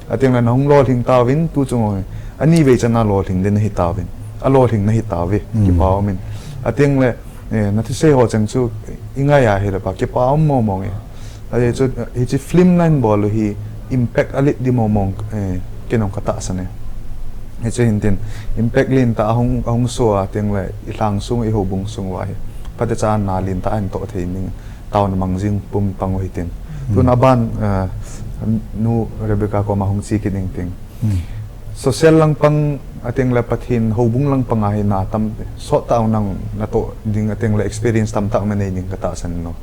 Ateng le na hung lolhing tauvin, tu chung u hi. Ani vei chan a lolhing le na hi tauvin. A lolhing na hi tauve, kipa um in. Ateng le, eh, na thusei ho cheng chu i ngai a hile pa, kipa um mo mong e. Ajeh chu, eh, hichi film na hin bol u hi impact alet ding mo mong, eh, kei jong ka tahsan e. Hichu hin tin, impact lentah a hung, a hung so a teng le, i lhang sung, i houbung sung uva hi. Phatecha na lentah a hin toh thei ning, taona mang jing pum pang u hi tin. Tun aban, eh, nu Rebecca koma hung che kit ning ting. Social lang pang ateng le Pathen houbung lang pang a hi na tam, sot tah a nang na toh ding ateng le experience tamtah na nei ding ka tahsan no.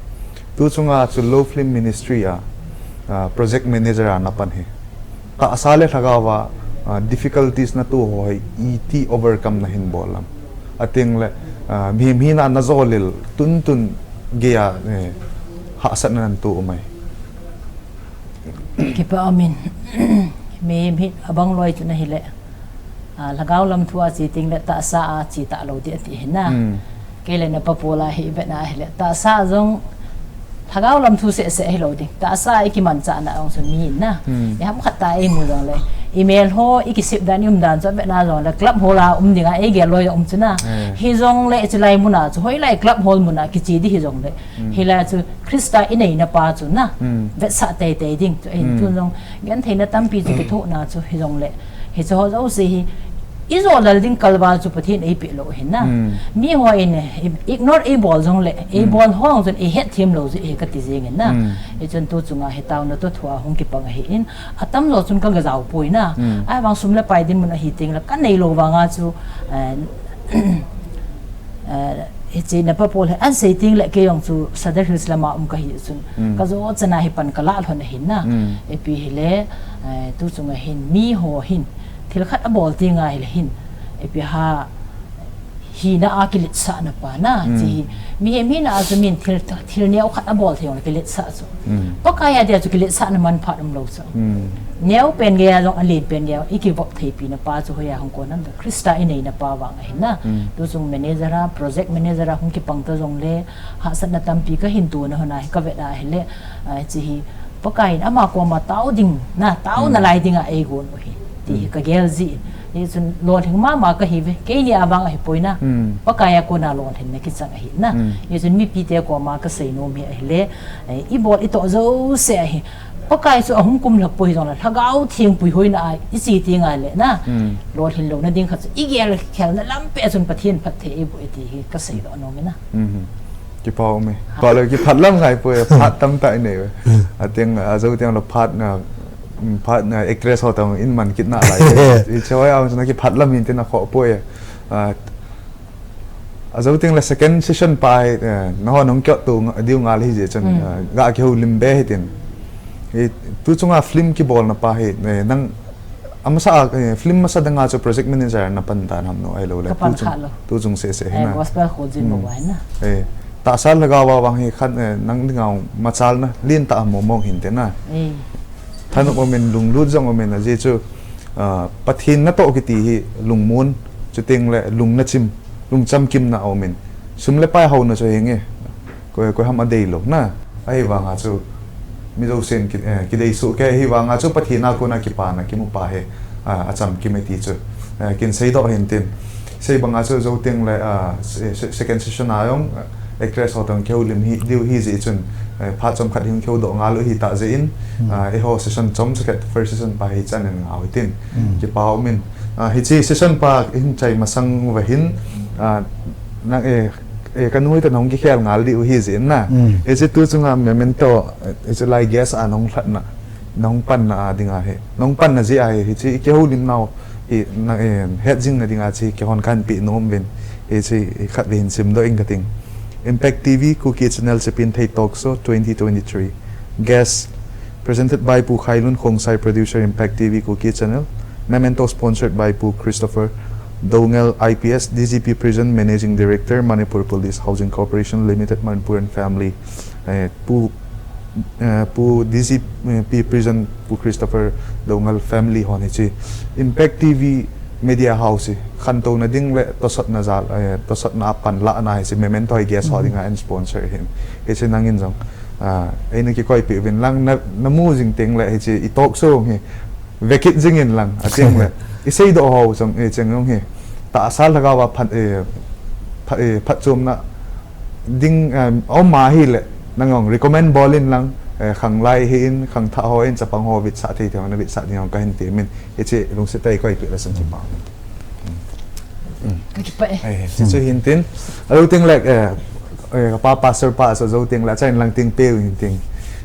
Tu chunga Chullo Film Ministry a, ah, project manager a na pan hi. Tahsa le lhagao a, ah, difficulties na toh ho hi iti overcome na hin bol lam. Ateng le, ah, mihem hina na jolel tuntun gei a, eh, hahsatna na toh u mai. Kipa um in, mihem hi abang loi chu na hile. Ah, lhagao lam thu a che teng le tahsa a che talou ding ati hi na. Kei le na pa Paul a hi i vet na hile. Tahsa jong lhagao lam thu seh seh hilou ding. Tahsa i kimanchah na jong chu mi in na. I ham khat tah a i mu jong le. I mel ho i kisep dan i um dan chu vet na jong le. Club hall a um ding a i gel loi um chu na. Hi jong le i chu lai mun a chu hoilai club hall mun a kiche ding hi jong le. Hilai chu Christa i neina pa chu na, vetsah teitei ding chu ahin. Tun jong gentheina tampi chu kithohna chu hi jong le, hiche ho jouse hi i jolal ding kalval chu Pathen eipeh lou ahin na. Mi ho in, i, ignore eibol jong le, eibol ho jong chun eihet them lou jeh ahi kati jeng in na. Hichun tu chunga hi taona toh thu a hung kipang ahin, atamjo chun ka ga jao poi na. Ahivang sum le pai dinmun ahi teng le ka neilou vanga chu, eh, Eh, hiche na pa Paul hi, an sei teng le kei jong chu Sadar Hills lama um ka hi chun. Ka jo chana hi pan ka lah lhon ahin na. Ipi hile, eh, tu chunga hin mi ho hin, thil khat abol teng a hile hin. Ipi ham, hina a kiletsahna pa na. Chi hi, mihem hina a chu min thil, thil neo khat abol thei jong le kiletsah chu. Pakai a dia chu kiletsahna manphat umlou chu. Neo pen gei a jong alen pen gei a i kivop theipi na pa chu hoiya hung kon ham. Christa i neina pa vang ahin na. Tu chung manager a, project manager a hung kipang ta jong le, hahsatna tampi ka hin tona hon a hi ka vet a hile, ah, chi hi, Pakai in ama koma tao ding, na, tao nalai ding a eigon u hi. Ti hi ka gel jin. Hichun lolhing mama ka hi ve, keini a vang ahi poi na. Pakai a kona lolhinna kichang ahi na. Hichun mipi te koma ka seinom hi ahile, eh, i bol i toh jouse ahi. Pakai chu ahung kumlhap poi jong le, Lhagao Theng puihoina a i che teng a le na. Lolhin louna ding khat chu i gel khelna lam peh chun Pathen phatthei eiboh e ti hi ka seidoh nom e na. Kipa um e. Pa le kiphat lam ngai poi, phat tamtah i nei ve. Ateng, ajo teng le phat na, phat na actress ho teng in man kit nalai. Hiche ho a chu na kiphat lam hin tin a khoh poi. Ah, Ajo teng le second session pa hi, eh, nahon hung kiot to nga, diu ngal hi jeh chun, eh, ga kihoulim be hitin. Hi, tu chunga film kibolna pa hi, eh, nang amasa a, eh, film masa danga chu project manager na pan dan ham no ahilou le. Ka pan kha lou. Tu chung seh seh hi na. Gospel khojin mo bai na. Eh, tahsa lhagao a vang hi khat, eh, nang dinga machalna lentah a mo mong hinte na. Thanop umin, lunglut jong umin, ajeh chu, ah, Pathen natoh kiti hi lungmon, chuteng le lung nachim, lungcham kimna umin. Sum le pai hauna chu henge. Koi, koi ham adeilou na. Ahivanga chu mi jousen ki, eh, kidei soh kei, ahivanga chu Pathen a kona kipana kimu pa hi. a, acham kima ti chu. Eh, kin seidoh hintin. Sei banga chu jou teng le, a, se-, se-, second session a jong, eh, actress ho toh kihoulim hi, diu hi jeh chun, eh, phat chomkhat hin kihoudoh ngal u hita jeh in, Hmm. a, eiho session chomcha khat first session pa hi chan in ngau hitin. Hmm. Kipa umin. A, hiche session pa hin chai masang uva hin, a, nang, eh, eh, kanu hi toh nahung kikhel ngal diu hi jeh in na. Hmm. Hiche tu chunga memento, eh, hiche lai guest a nahung lhatna. Nahung panna a dinga hi. Nahung panna jeh a hi, hiche i kihoulim nau hi, na, eh, het jing na dinga hiche kihon kahin peh nom uvin. Hiche hi khatvei hin simdoh ing kating. Impact T V Kuki Channel Chepinthei Talk Show twenty twenty-three. Guest, presented by Pu Khailun Khongsai, producer, Impact T V Kuki Channel. Memento sponsored by Pu Christopher Doungel, I P S, D G P Prison, Managing Director, Manipur Police Housing Corporation Limited, Manipur and family. Eh, Pu, eh, Pu D G P Prison, Pu Christopher Doungel family hon hiche Impact T V Media House hi khantouna ding le tosotna jal, eh, tosotna a panlahna hiche memento hi guest ho Hmm. dinga eisponsor hin. Hiche nangin jong, ah, eina kikoipeh uvin lang na, namu jing teng le hiche i talk show hi vekit jingin lang, ateng le. I seidoh ho jong, eh, cheng jong hi. Tahsa lhagao a phat, eh, phat, eh, phatchomna ding, eh, aum ahile, nang jong recommend bol in lang, eh, khanglai hi in, khangthah ho in, chapang ho vetsah thei thei ho na vetsah ding jong kahin temin. Hiche lungset tah a i koipeh le chun kipa. Hmm. Ka kipah e. Ai, hiche chu hintin. Alo teng le, eh, eh, ka pa pastor pa chu jou teng le, achaina lang teng peu hintin.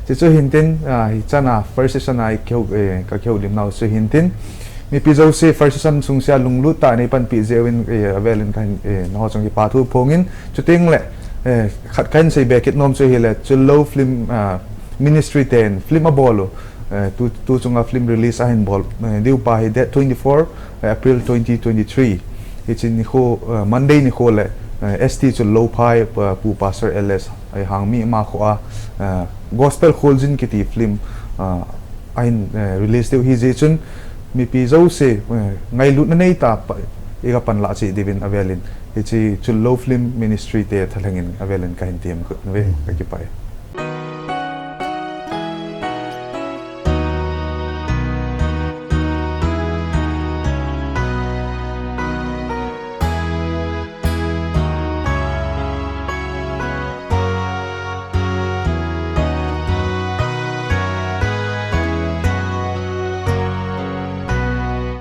Hiche chu hintin, ah, hichan a first session a i kihou, eh, ka kihoulim nau chu hintin. Mipi jouse first session sung sea lunglut tah a nei panpi jeh uvin, eh, avel in kahin, eh, nangho chung kipa thu phong in. Chuteng le, eh, khat kahin sei be kit nom chu hile, Chullo Film, ah, Ministry ten film abol u, eh, tu, tu chunga film release ahin bol, eh, diu pa hi date twenty-four, eh, April twenty twenty-three. Hiche nikho, eh, Monday nikho le, eh, S T Chullo phai, eh, Pu Pastor L S, eh, Hangmi ama kho a, eh, Gospel Kholjin kiti film, ah, ahin, eh, release diu hi jeh chun mipi jouse, eh, ngailutna nei tah a i ga panlah cheh diuvin avel in. Hiche Chullo Film Ministry te thalheng in avel in kahin tem kit uve, ka kipah e.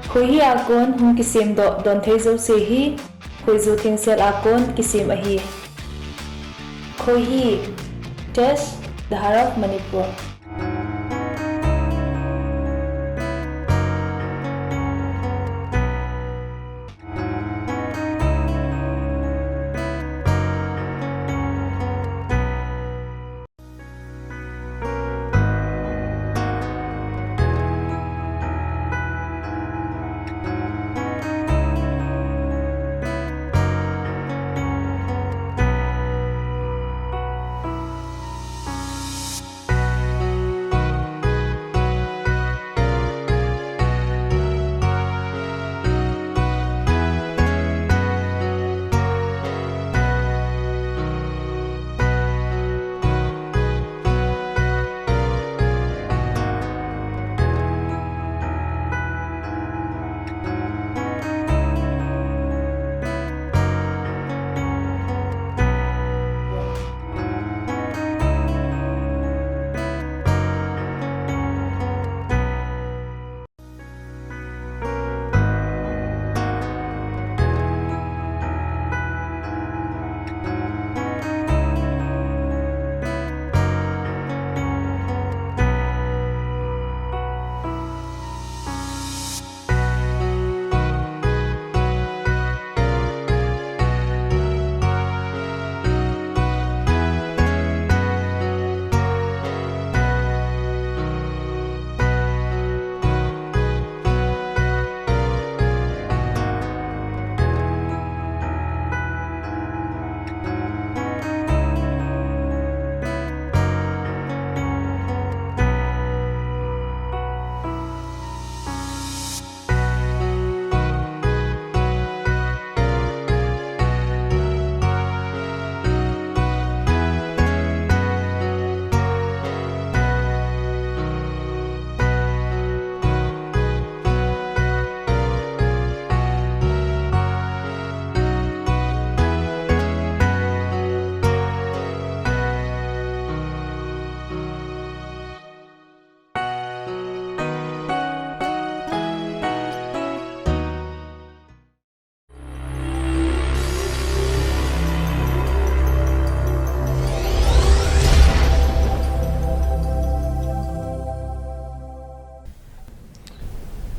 Khoihi a kon hung kisemdoh donthei jouse hi, khoiju thengsel a kon kisem ahi. Khoihi, Test, The Heart of Manipur.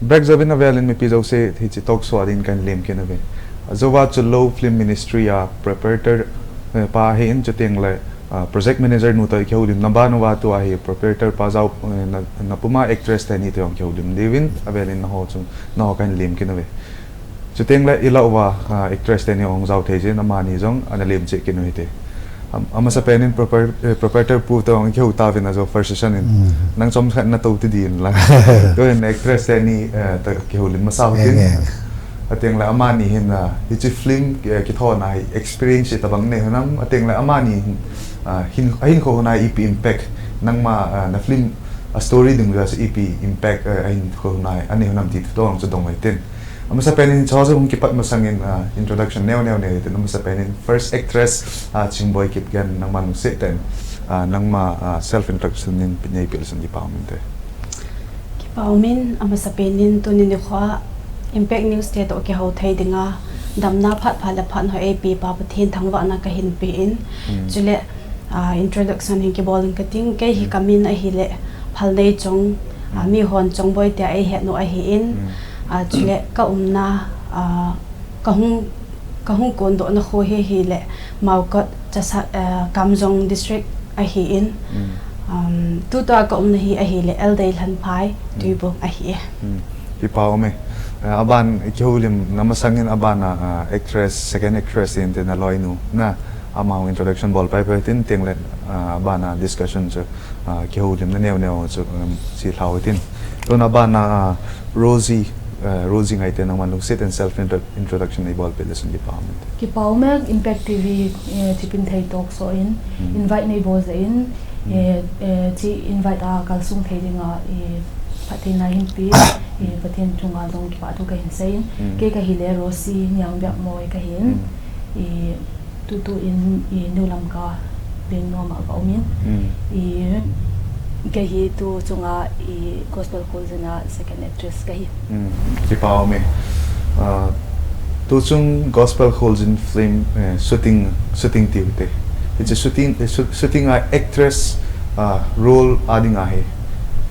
Break jouvin avelin mipi jouse hiche talk show a dingin kahin lemkit uve. Ajouva chu Lou Film Ministry a preparator, eh, pa ahin, chuteng le, ah, project manager nu toh kihoulimna ban uva tua hi preparator pa jao, eh, na, na puma actress teni toh kihoulim diuvin avelin naho chu, naho kahin lemkit uve. Chuteng le ilah uva, ah, actress teni hung jao thei jeh in amani jong ana lemcheh kit u hite. Am-, amasapen in prepar-, eh, preparator pu toh kihou tauvin ajou first session in. Mm. Nang chomkhat natou ti din lang. Tuin actress teni, eh, toh kihoulim masa u hitin. Eng, eng. Ateng le amani hin, ah, hiche film, eh, kithona hi experience itobang nei u ham. Ateng le amani hin, ah, hin, ahinkho hon a ipi impact. Nangma, ah, na film a story dungjuia chu ipi impact, eh, ahinkho hon a anei u ham ti toh chu dong u hitin. Amasapen in hiche chu hung kipat masangin, ah, introduction neo neo nei u hitin. Amasapen in first actress, ah, Chingboi Kipgen nangma lungset tah in, ah, nangma, ah, self introduction in neipeh le chun kipa um inte. Kipa um in, amasapen in tuni nikho a Impact News te toh kihou thei dinga damna phat pha le phat hoi eipe pa Pathen thangvahna kahin pe in. Hmm. Chule, ah, introduction hin kibol in kating, kei hi, hmm, kamin ahile Phalneichong, ah, hmm, mihon Chongboi tia eihet u ahin. Hmm. Ah, chule ka umna, ah, kahung, kahung kondohna kho hi ahile Maokot Chasa-, ah, Kamjong District ahin. Hmm. Um, tutua ka umna hi ahile L. Deilhanphai, hmm, Tuibong ahi. Hmm. Kipa um e. Ah, aban kihoulimna masangin aban a, ah, actress, second actress in te naloinu na, ama hung introduction bol pai pai tin teng le, ah, aban a discussion chu, ah, kihoulimna neo neo chu, um, chi lhau tin. Tun aban a, ah, Rosie, ah, Rosie Ngaite nangma lungset in self intro-, introduction neibol peh le chun kipa um inte. Kipa um e, Impact T V, eh, Thipin Thei talk show in, hmm, invite neibol jeh in, hmm, eh, eh, hiche invite a kalsong thei dinga, eh, phattheina hin pe, eh, Pathen chunga jong kipathu kahin sei in. Hmm. Kei kahile Rosie Niangbiakmoi kahin. Hmm. Eh, tutu in, eh, New Lamka Lengnom a ka um in. Hmm. Eh, kei hi tu chunga, eh, Gospel Kholjin a second actress kahi. Hmm, kipa um e. Ah, tuchung Gospel Kholjin film, eh, shooting, shooting tiu hite. Hiche shooting, eh, shoo-, shooting a actress, ah, role a dinga hi,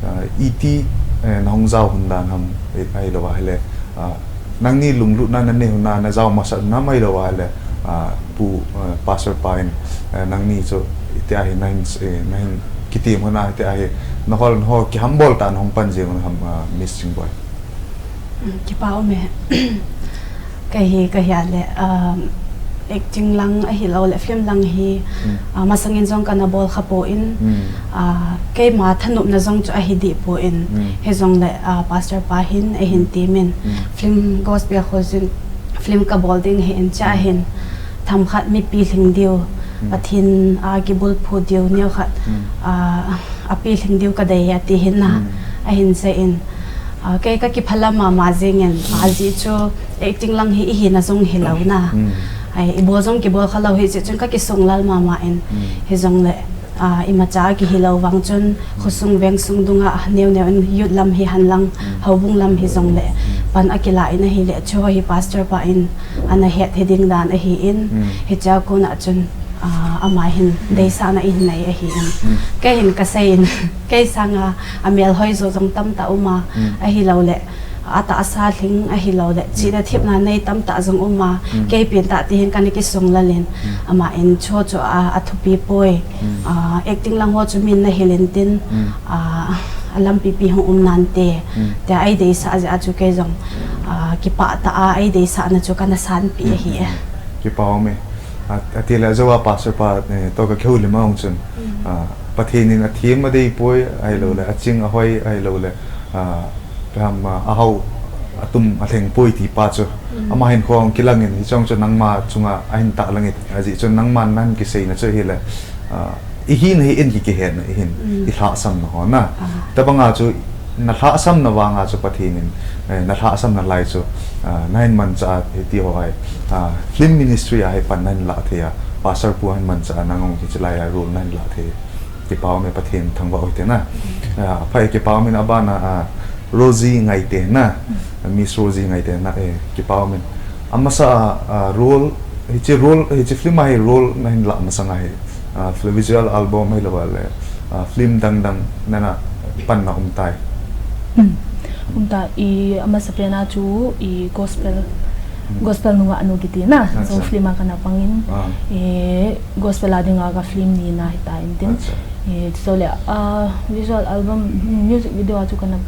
ah, iti, eh, nahung jao lhon dan ham, eh, ahilou ahile, ah, nangni lunglutna nanei lhon a najao masat nam ahilou ahile, ah, Pu, eh, Pastor pa in, eh, nangni chu itia hi nahin, eh, nahin kitem lhon a itia hi nahol, naho kihambol tah a nahung pan jeng u ham, ah, Miss Chingboi. Mm, kipa um e. Kei hi, kei hi ahile, um, acting lang ahilou le film lang hi, mm, ah, masangin jong kana bol kha poi, mm, ah, keima thanopna jong chu ahi deh poi. Mm. Hijongle, ah, Pastor pa hin eihin, mm, temin. Mm. Film Gospel Kholjin film kabol ding ahin, chua, mm, hin themkhat mi pilhing diu, mm, Pathen a kibulphu diu neokhat, mm, ah, apilhing diu kadei e ati hin na, mm, ahin sei in. Ah, kei kakiphalam mama jeng in, mm, ajeh chu acting lang hi ihina jong hilou na. Mm. Ai, ibol jong kibol khalou hijeh chun kakisung lal mama in. Mm. Hijongle, ah, imacha kihilou vang chun, mm, khosung vengsung dunga neo neo in youth lam hihen lang, mm, houbung lam hijongle, mm, pan akilah in ahile, chuho hi Pastor pa in ana het hiding dan ahin, mm, hichea kona chun, ah, ama hin, mm, deisahna eihin nei ahin. Mm. Kei hin kasei in, kei sanga amel hoi jo jong tamtah uma, mm, ahilou le, atahsa lhing ahilou le, mm, chihna thepna nei tamtah jong uma, mm, kei pentah ti hin kana kisung lal in, mm, ama in chuho chu a, athupi poi, mm, ah, acting lang ho chu min nahil intin, mm, ah, alampi pi hung um nante, mm, tia eideisah jeh a chu kei jong, ah, kipah tah a eideisahna chu kana sanpeh, mm, ahi e. Mm. Kipa um e. A, atile ajou a Pastor pa, eh, toh kakihoulim a hung chun, mm, ah, Pathen in athem adei poi ahilou le, mm, aching ahoi ahilou le, ah, ipi ham, ah, ahao atum alheng poi ti pa chu. Mm. Ama hinkho hung kilang in, hiche chu nangma chunga ahin tahlang in, ajeh chu nangman nahin kiseina chu ahile, ah, ihina hi in ki, kihetna ihin, mm, ilhahsamna ho na. Ah. Tobanga chu nalhahsamna vanga chu Pathen in, eh, nalhahsamna lai chu, ah, nahin manchah a hiti ho ahi, ah, film ministry a hi pan nahin lah thei a, Pastor pu ahin manchah a nang hung hiche lai a role nahin lah thei. Kipa um e, Pathen thangvah u hite na. Ah, phai, kipa um in. Aban a, ah, Rosie Ngaite na. Miss Rosie Ngaite na, eh, kipa um in. Amasa a, ah, role, hiche role, hiche film a hi role nahin lah masang a hi, ah, fil-, visual album ahilou le, ah, film dang dang nana panna um tai. Hmm. Umta i amasa pena chu i gospel, gospel nungah nu kiti na. Acha. So film a kana pangin, ah, i gospel a dinga ka film ni na hita in tin. Acha. I so le, ah, visual album, music video a chu kana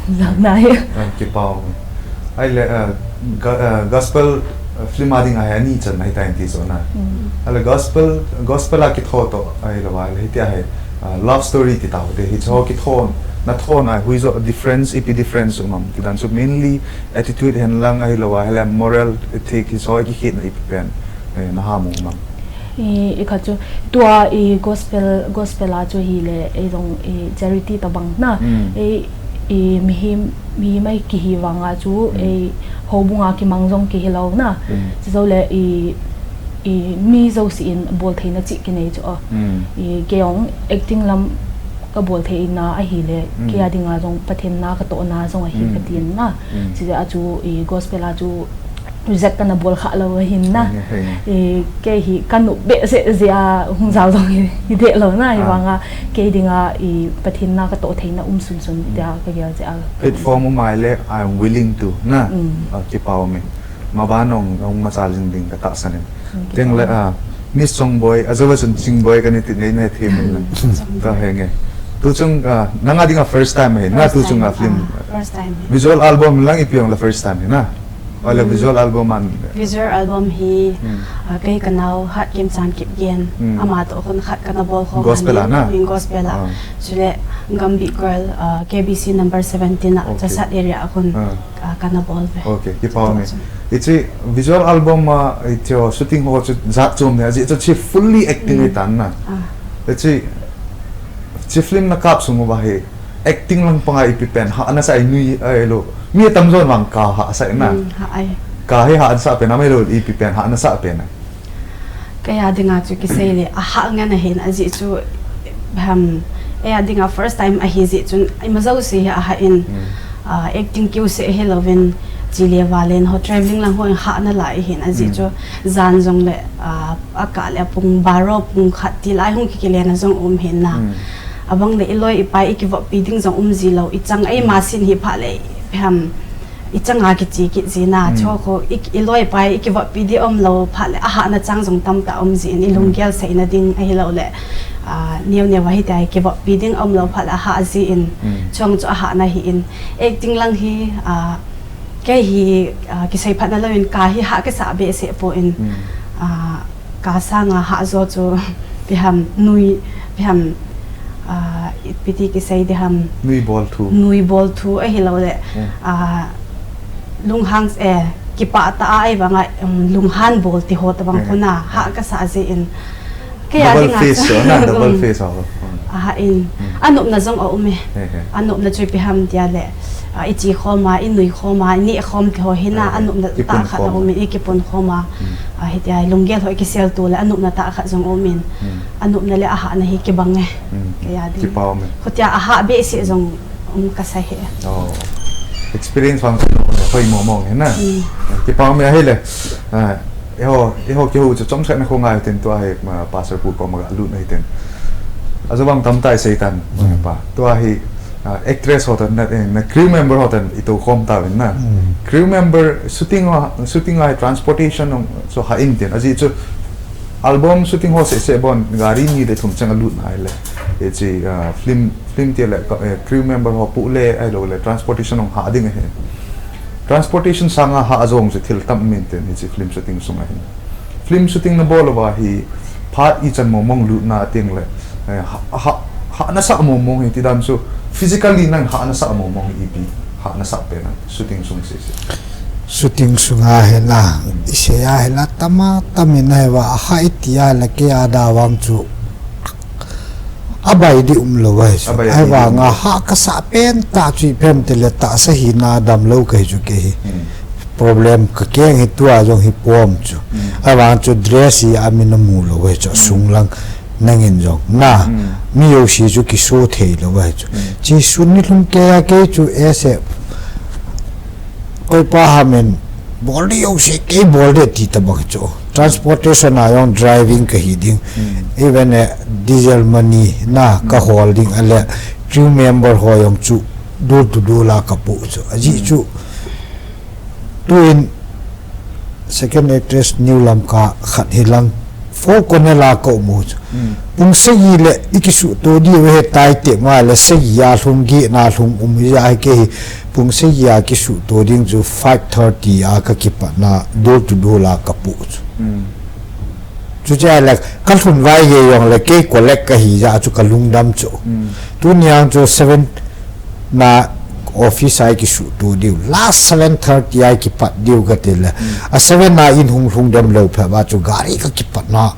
lam na hi. Ah, kipau. Ai le, ah, ga- ah, gospel, ah, film a dinga hi ani chan na hita in ti so na. Mm. Ai le gospel, gospel a kitho to, ai le vai le hiti a hi, ah, love story ti tau te hi cho kitho, na tho na hui zo difference, ipi difference um am. Ti dan chu mainly attitude hen lang ahi lo a, hele moral ethic hi so ki khit na ipi pen, eh, na ha mu um am. I, i kha chu, tua i gospel, gospel a chu hi le, ei zong i charity ta bang na. Mm. Ei, i mihim, mihim ai ki hi vang a chu, mm, ei houbung a ki mang zong ki hi lo na. Mm. Chu zo le i, i mi zo si in bol thei na chi ki nei chu. Mm. I kei ong acting lam ka bol thei na ahi le, mm, kei a dinga zong Pathen na ka to na zong ahi, mm, ka tin na. Mm. Chu a chu i gospel a chu reject kana bol kha lo ahin na. Henge, henge. I kei hi ka nup behseh zia hung zau zong hi, hi deh lo na, hi, ah, vang a kei dinga i Pathen na ka to thei na um sunsun, mm, tia ka gel zia. Platform um ai le, I'm willing to na. Mm. Ah, kipau me. Ma ba nong, nong ma cha ling ding ka ta sanin. Mm, kipau me. Teng le, ah, Miss Chongboi, a zawa sun Chingboi ka ni ti nei nei thei mun na. Mm. Ka henge. Tu chung, ah, nang a dinga first time hi na, tu chung a film. Ah, first time. Visual album lang ipi ong la first time hi na. Ole, mm, visual album an. Visual album hi, hmm, ah, kei ka nau Hat Kimchan Kipgen. Hmm. Ama to khun khat kana bol khom. Gospel a na? Hmm, gospel a. Ah. Chule Gambi Girl, ah, K B C number seventeen a, okay, Chasat area a khun, ah, ah, kana bol ve. Okay, kipau me. Chule. Hiche visual album a, hiche shooting ho chu jat chom ne, hiche chu fully acting, hmm, hi tan na. Ah. Hiche, hiche film na kap sung uva hi, acting lang panga ipi pen hahna sa nui ai lo. Mi tamjo vang ka hahsa na. Hmm, ha ai. Ka hi hahsa pen amai lo ipi pen hahna sa pen. Kei a dinga chu kisei le, a hah ngen ahin ajeh chu, ham, ei a dinga first time ahi jeh chun, ima jouse hi a hah in, hmm, ah, acting kiu se hi lovin, chi le valen ho traveling lang ho hahna lai hin ajeh, hmm, chu, jan jong le, ah, a kah le pung baro pung khat ti lai hung ki kile na jong um hin na. Hmm. Abang le i loi i pai i kivop pi ding jong um ji lo, i chang ei, hmm, ma sin hi pha le, ham, i chang a kichi kit ji na, hmm, cho ko i, i loi pai i kivop pi di um lo pha le, a hahna chang jong tam ta um ji in i, hmm, lunggel sei na ding ahi lo le, ah, neo neo ahi ta i kivop pi ding um lo pha le, a hah ji in, hmm, chong chu a hahna hi in, acting lang hi, ah, kei hi, ah, kisei phat na lo in ka hi hah kisa behseh po in, hmm, ah, ka sanga hah jo chu, pi ham nui, pi ham, ah, ipi ti kisei di ham. Nui bol thu. Nui bol thu ahi lo le. Hmm. Ah, lunghang, eh, kipah ta a, ei vang a, um, lunghan bol ti ho ta bang, hmm, khun a, hah kasa jeh in. Kei a dinga chu. Double face, oh, na, double face, oh. Hmm. A hah in. Hmm. A nopna jong a um e. He, he. A nopna chu ipi ham tia le. Ah, i chi khom a, i nui khom a, i neh khom ti ho hi na, eh, a nopna tah khat a um in, i kipon khom a. Hmm. Ah, hitia lunggel ho i kisel tu le, a nopna tah khat jong um in. Hmm. A nopna le a hahna hi kibang e. Hmm. Kei a ding. Kipau me. Khutia a hah behseh jong um kasa hi. Oh. Experience vang chu hoi mo mong hi na. Hmm. Kipau me ahi le. Ah, Eiho, eiho kihou chu chomset na kho ngai tin tua hi, ah, Pastor Pu koma ga lut na hi tin. Ajo bang tam tai sei tan, hmm, pa. Tua hi, ah, actress ho tan, na, eh, na crew member ho tan i tou khom ta vin na. Hmm. Crew member shooting a, shooting a hi transportation ong, so ha in tin. Ajeh chu album shooting ho se se bon gari ni le thum chang a lut na ai le. E chi, ah, film, film ti le, eh, crew member ho pu le ai lo le transportation ong ha ding ahi. Transportation sanga hah jong chu thil tam min ten hiche film shooting sunga hin. Film shooting na bol uva hi phat ichan mo mong lut na ting le, eh, ha, ha, hahna sa mo mong hi ti dan chu physically nang hahna sa mo mong hi ipi hahna sa pen a shooting sung se se. Shooting sunga hi na, hmm, i sei a hi la tama, tama na hi va, a ha i ti a la kei a da vang chu. A bai di um lo vai. A bai di um lo. Ai vang a ha ka sa pen ta chu i pem te le ta sa hi na dam lo ka hi chu ke hi. Hmm. Problem ka keng hi tua jong hi pom chu. Hmm. Ai vang chu dress hi a min a mu lo vai chu, hmm, sung lang nangin jong. Na, hmm, mi yo si chu ki so thei lo vai chu. Hmm. Chi sun ni lhum ke a ke chu e se. Koi pa ha men bol di yo se ke bol de ti ta bang chu. Transportation a jong driving ka hi ding. Hmm. Even, eh, diesel money na ka, hmm, hol ding a le crew member ho jong chu Dul tu dul a ka pu chu. Aji chu tuin second actress New Lamka khat hilang four corner la ka mu chu. Pung sagi le i kisu to di ve he tai te ma le sagi a lhung gi na lhung um ya ke hi pung sagi a kisu to ding chu five thirty a ka kipat na dul tu dul a ka pu chu. Chu cha le ka lhun vai ye yong le ke collect ka hi ya chu ka lungdam chu. Tu niang chu seven na office ai kisu tu diu. Last seven thirty ai kipat diu ka ti le. A seven na in hung hung dem lo pha ba chu gari ka kipat na.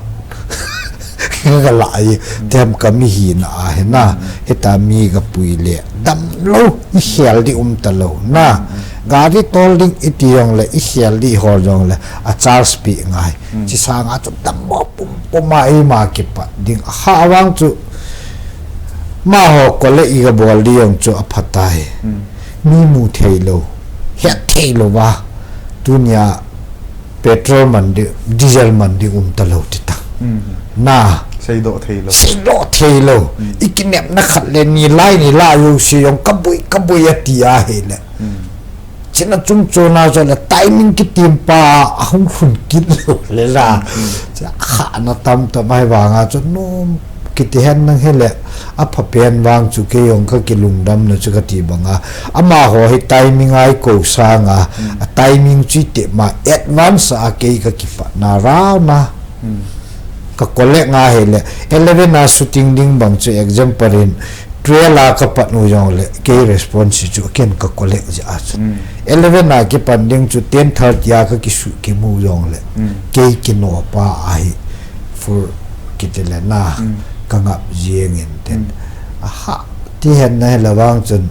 Ka la ai tem ka mi hi na a he na. He ta mi ka pui le. Dam lo i hial di um ta lo na. Gari tol ding i ti yong le i hial di hol yong le. A charge pi ngai. Chi sa nga chu dam mo pum pum a i ma kipat ding. A ha wang chu ma ho ko le i ga bol di yong chu a phatai. Mi mu thei lo. Het thei lo wa. Tunia petrol man di, diesel man di um ta lo ti ta. Na. Sei do thei lo. Sei do thei lo. I kinem na khat le ni lai ni la yo si yong ka bui ka bui a ti a he le. China chung chona cho le timing ki tim pa a hung hun kit lo le la. Cha kha na tam tam ai ba nga cho nom ki ti hen nang he le. A pha pen vang chu ke yong ka ki lungdam na chu ka ti banga. Ama ho hi timing ai ko sa nga. A timing chu te ma advance a ke ka ki pa na ra na. Ka collect nga he le eleven a shooting ding bang chu example in twelve a ka pat nu jong le ke response chu ken ka collect ja a chu. Eleven a ki pan ding chu ten thirty a ka ki su ki mu jong le ke ki no pa a hi for ki te le na ka ngap jeng in ten. Aha ti hen na he la vang chun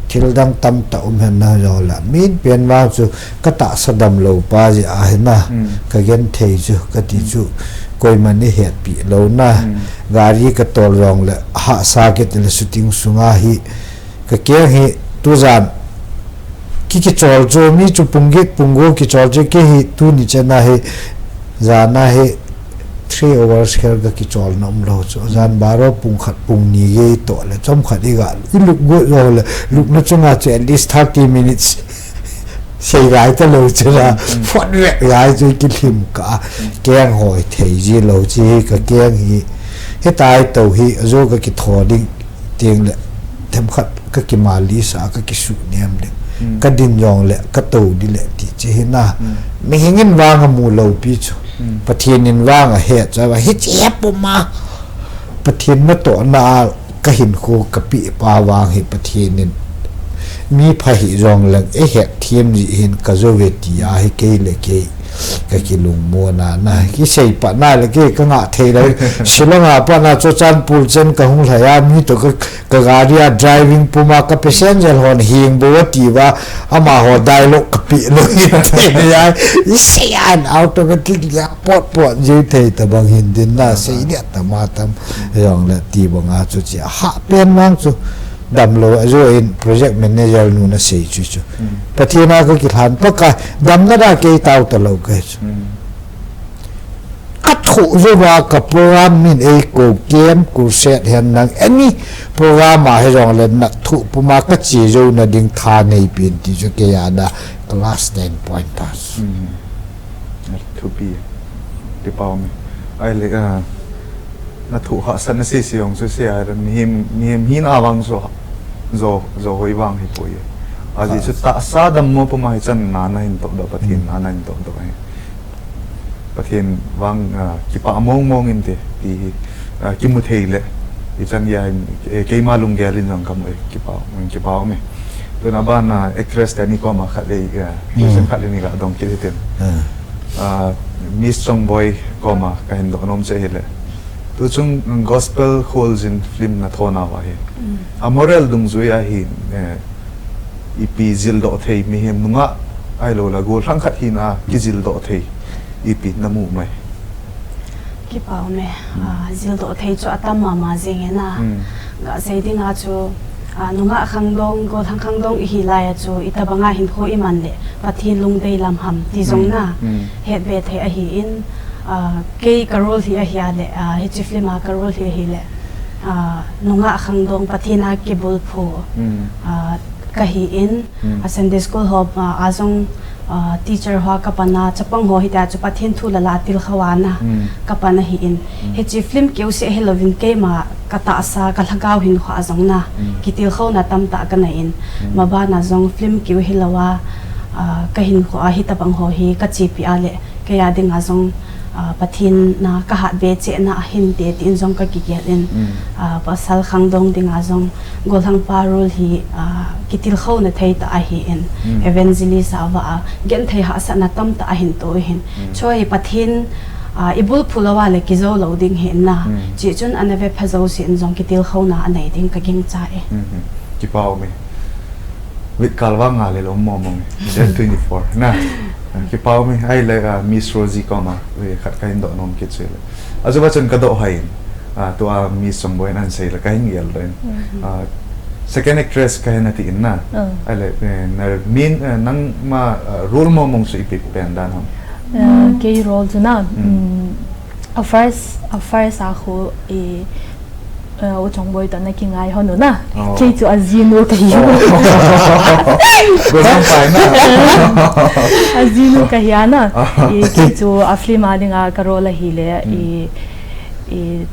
thil dang tam ta um hen na jong la min pen vang chu ka ta sa dam lo pa ji a he na ka gen thei chu ka ti chu koi man ni het pi lo na gari ka tol jong le ha sa ke te le shooting sunga hi ka keng hi tu jan ki ki chol chu mi chu pung git pung go ki chol chu ke hi tu ni chena hi jana hi three hours khel ka kichol na um lo chu. Jan baro pung khat pung ni gei to le chom khat i ga i luk go lo le luk na chunga chu at least thirty minutes. Sei gai ta lo chu la phot vek gai chu ki thim ka keng hoi thei ji lo chi ka keng hi he tai to hi zo ka ki tho ding ting le them khat ka ki mali sa ka ki su niam ding ka din jong le ka to di le ti chi hi na. Mi hingin vang a mu lo pi chu. Pathian in vang a he cha va hi chi he pu ma. Pathian na to na ka hin khu ka pi pa vang hi Pathian in mi pha hi jong leng e he thiam ji hin ka zo ve ti a hi kei le kei ka ki lung mo na na ki sei pa na le kei ka nga thei lo. Shillong a pa na cho chan pul chen ka hung lhai a mi to ka Ka gari a driving puma ka passenger hon hing bo ti va ama ho dialogue ka pi lo in te ya i se an automatic ya pot pot je thei ta bang hin din na se ni ta ma tam yong le ti bang a chu chi ha pen mang chu dam lo a jo in project manager nu na sei chu chu Pathian a ka ki hlan pa ka dam na da ke tau ta lo ka chu. Ka thu zo va ka program min ei ko kem ku set hen nang any program a he jong le na thu puma ka chi zo na ding tha nei pin ti chu ke ya da class ten point ta. Thu pi ti pau mi ai le a na thu ha san na se se jong su se a ran mi him mi him hin a vang so zo zo hoi vang hi poi a ji chu ta sa dam mo puma hi chan na na hin to do Pathian na na hin to do hi. Pathian vang, ah, kipah mong mong in te, ti hi, ah, kimu thei le, i chan ya in, eh, keima lunggel in jong kamu, eh, kipah, kipah um e. Tun aban, ah, actress te ni koma khat le, ah, question khat le ni ka dong kit hitin. Ah, Miss Chongboi koma ka hin dong nom che hi le. Tu chung gospel khol jin film na thona va hi. A moral dungjui a hi, eh, ipi jildoh thei mihem nungah ahilou le gollhang khat hina kijildoh thei ipi na mu mai. Kipah um e, ah, jildoh thei chu atam mama jing e na. Ga sei ding a chu, ah, nungah khangdong, gollhang khangdong ihi lai a chu, itobang a hinkho iman le, Pathen lungdei lam ham ti jong na, het ve thei ahi in, ah, kei ka role hi ahi a le, ah, hiche film a ka role hi ahi le, Ah, nungah khangdong Pathen a kibulphu, hmm, ah, kahi in, hmm, a Sunday school ho, ah, a jong, ah, teacher ho kapan a, chapang ho hitia chu Pathen thu lala tilkhou a na, hmm, kapan ahi in. Hmm. Hiche film keu seh hilouvin keima katahsa, kalhagao hinkho a jong na, hmm, kitilkhouna tamtah kanei in. Hmm. Maban a jong film keu hilou a, ah, kahinkho a hitabang ho hi kachepi a le, kei a dinga jong, ah, Pathen na kahat be cheh na ahinte tin jong kakigel in, mm, ah, pasal khangdong dinga jong gollhangpa role hi, ah, kitilkhouna thei tah ahi in, mm, evangelist a va a genthei hahsatna tamtah ahin toh in. Mm. Chua hi Pathen, ah, ibulphu lou a le kijou lou ding hi na. Mm. Chuchun ana vepha jouse in jong kitilkhouna anei ding kagingcha e. Mm-hmm. Kipa um e. Week kal vang ngal lou mong mong e. Date twenty-four. Na. Ah, kipa um e, ahile, ah, Miss Rosie koma, eh, khat kahin doh nom kit chu le. Achu va chun kadoh hih in. Ah, tua Miss Chongboi in ahin sei le kahin gel doh in. Mhm. Ah, second actress kahi nati in na. Ah. Ahile, eh, na main, eh, nangma, ah, role mong mong chu ipi pen dan ham? Ah, kei role chu na, mm, a first, a first a khu, eh, eh, U Chongboi toh na kingai hon u na. Oh. Kei chu ajinu kahi. Oh. Gollhangpa na. Ajinu kahi a na. Ah. Eh, kei chu a film a dinga ka role ahile, mm, eh, eh,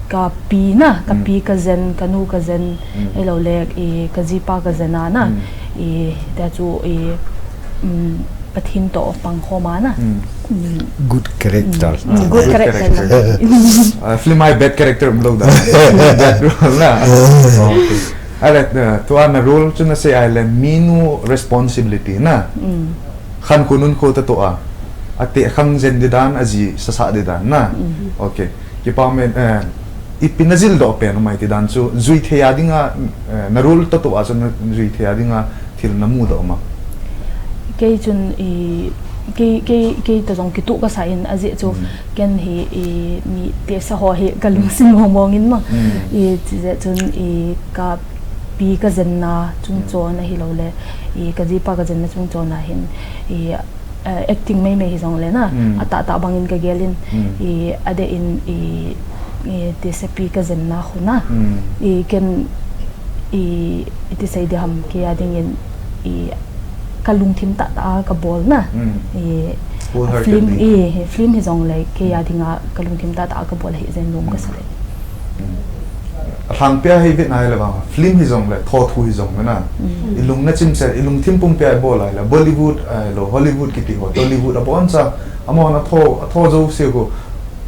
kapi na, kapi, mm, kajen, kanu kajen, mm, ahilou le, eh, kajipa kajen a na. Mm. Eh, tia chu, eh, mm, Pathen toh pangkhom a na. Mm. Mm. Good character. Mm. Ah, good, good character. Character. Ah, film a bad character umlou da. Bad role na. Okay. Ahile, ah, tua na role chu nasei ahile minu responsibility na. Mm. Khankho nunkho toh a. Ateh khang jen di dan, aji sasa di dan na. Mm. Okay. Kipa um e, eh, ipi najil doh pen um ai ti dan chu, jui thei a dinga, eh, na role toh a chu najui thei a dinga thil namu doh um am? Kei chun i, kei, kei, kei toh jong kituh kasa in ajeh chu, mm, ken hi i mi tehsa ho hi kalungset mong mong in ma. Mm. I, chujeh chun i kapi kajen na chung, mm, chon ahilou le, i kajipa kajen na chung chon a hin, i eh, acting meimei hijong le na, mm, atahtah bang in kagel in, mm, i, adeh in, i, i, tehsepi kajen na khu na. Mm. I, ken, i, iti sei di ham, kei a ding in, i, kalungthim tahtah a kabol na. Mm. I, a film, wholeheartedly. I, film hijong le, kei a dinga kalungthim tahtah a kabol ahi jeh in nom, mm, kasa le. Mm. Alhangpi a hi vet nai le vang, film hijong le, thothu hijong le na. Mm. I lung na chimset, i lungthim pumpi a i bol a le, Bollywood ahilou, Hollywood kiti ho, Tollywood abon cha, amahon atho, atho jouse khu,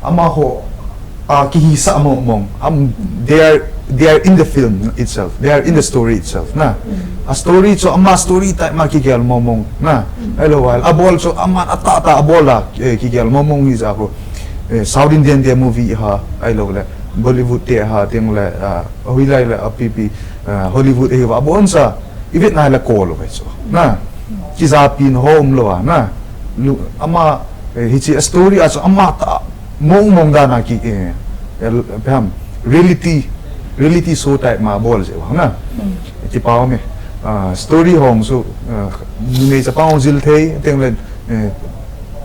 amaho, a kihisah mong mong. Um, they are, they are in the film itself. They are in the story itself, na. Mm. A story chu ama story type ma kigel mong mong, na. Mm. Ahilou le, abol chu ama atahtah abol a, eh, kigel mong mong hi jeh a khu. Eh, South Indian te movie ha, ahilou le, Bollywood te ha, teng le, ah, hoilai le, apipi, ah, Hollywood ahi va, abon cha, i vet nai le kol uve chu. Na, kijapi na ho umlou a, na. Lu-, ama, eh, hiche a story a chu ama tah, mong mong dan a ki, eh, el-, peham, reality, reality show type ma bol jeh uva, na. Mm. Kipa um e. Ah, story hong chu, ah, numei chapang hong jil thei, teng le, eh,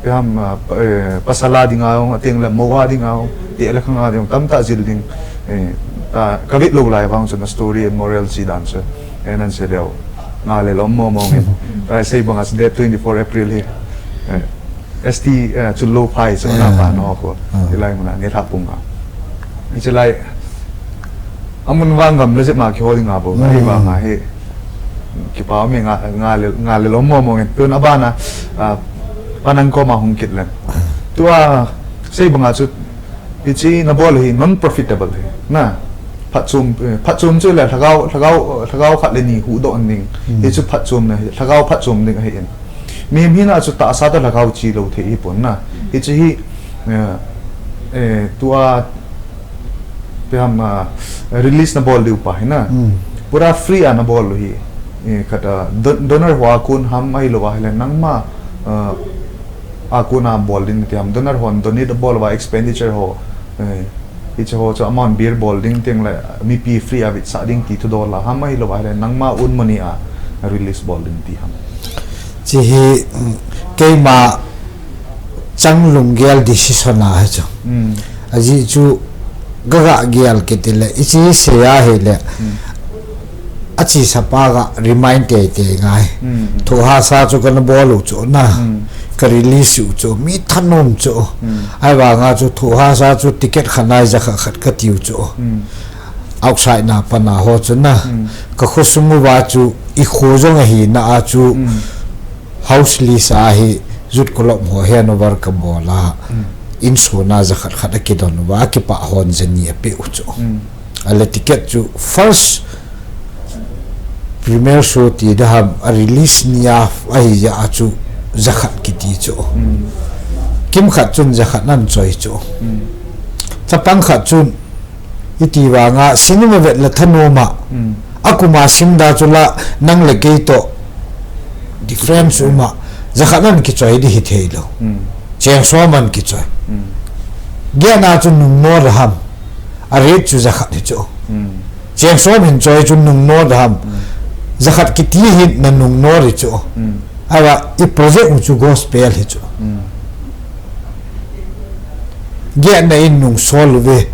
Peham, ah, pa-, eh, pasal a dinga hong, ateng le mou a dinga hong, teh le khang a ding, tamtah jil ding, eh, ta, kavet lou lai vang chun a story moral chi dan chu, eh, nan sei leu. Ngal lou mong mong in. Ka sei bang a date twenty-four April hi. Eh, S T, eh, Chullo phai chu na pa no ko. Ah. Hilai mun a, nilhah pung a. Hiche lai, amun vang gam le jep ma kihol ding a bou. Mm. Ahivang a hi, kipa um e nga, ngal le, ngal lou mong mong in. Tun abana, ah, Pa Nang koma hung kit leng. Tua, sei banga chu, hiche nabol hi non-profitable hi. Na, phatchom, eh, phatchom chu le lhagao, lhagao, lhagao khat le ni huhdoh ding. Mm. Hichu phatchomna hi, lhagao phatchom ding ahi in. Mihem hina chu tahsa toh lhagao che lou thei hi pon na. Hiche hi, eh, eh, tua, Peham, ah, release nabol diu pa hi na. Mm. Pura free a nabol u hi. Eh, khat, ah, don-, donor ho a kon ham ahilou ahile nangma, ah, a kon a bol ding ti ham. Donor hon donate abol uva expenditure ho, eh, hiche ho chu amount bear bol ding teng le mipi free a vetsah ding ti thudol a ham ahilou ahile nangma own money a release bol ding ti ham. Hiche hi, mm, keima chang lunggel decision ahi chu. Mm. Ajeh chu Gaga gel kiti le, ichi sei ahile. Achi sapa ga remind teitei ngai. Thohhahsa chu kana bol u chu na. Ka release u chu, mi thanom chu. Ahivanga chu thohhahsa chu ticket khat nai jakhat khat kati u chu. Outside na pana ho chu na. Ka khosung uva chu, i kho jong ahina a chu. House list a hi Youth Club ho handover ka bol a. Insung a jakhat khat akidon uva, akipah hon jani apeh u chu. Ale ticket chu first premiere show ti ding ham, a release ni a ahi jeh a chu jakhat kiti chu. Kimkhat chun jakhat nan choi chu. Chapang khat chun iti vanga cinema vet le thanom a. Akuma sim da chu la nang le kei toh difference um a. Jakhat nan kichoi ding hithei lou. Cheng som an kichoi. Gehna chu nung no ra ham. A rate chu jakhat hi chu. Cheng som hin choi chu nung no ra ham. Jakhat kiti hin na nung no ri chu. Ahivang i project u chu gospel hi chu. Gehna in nung sol uve.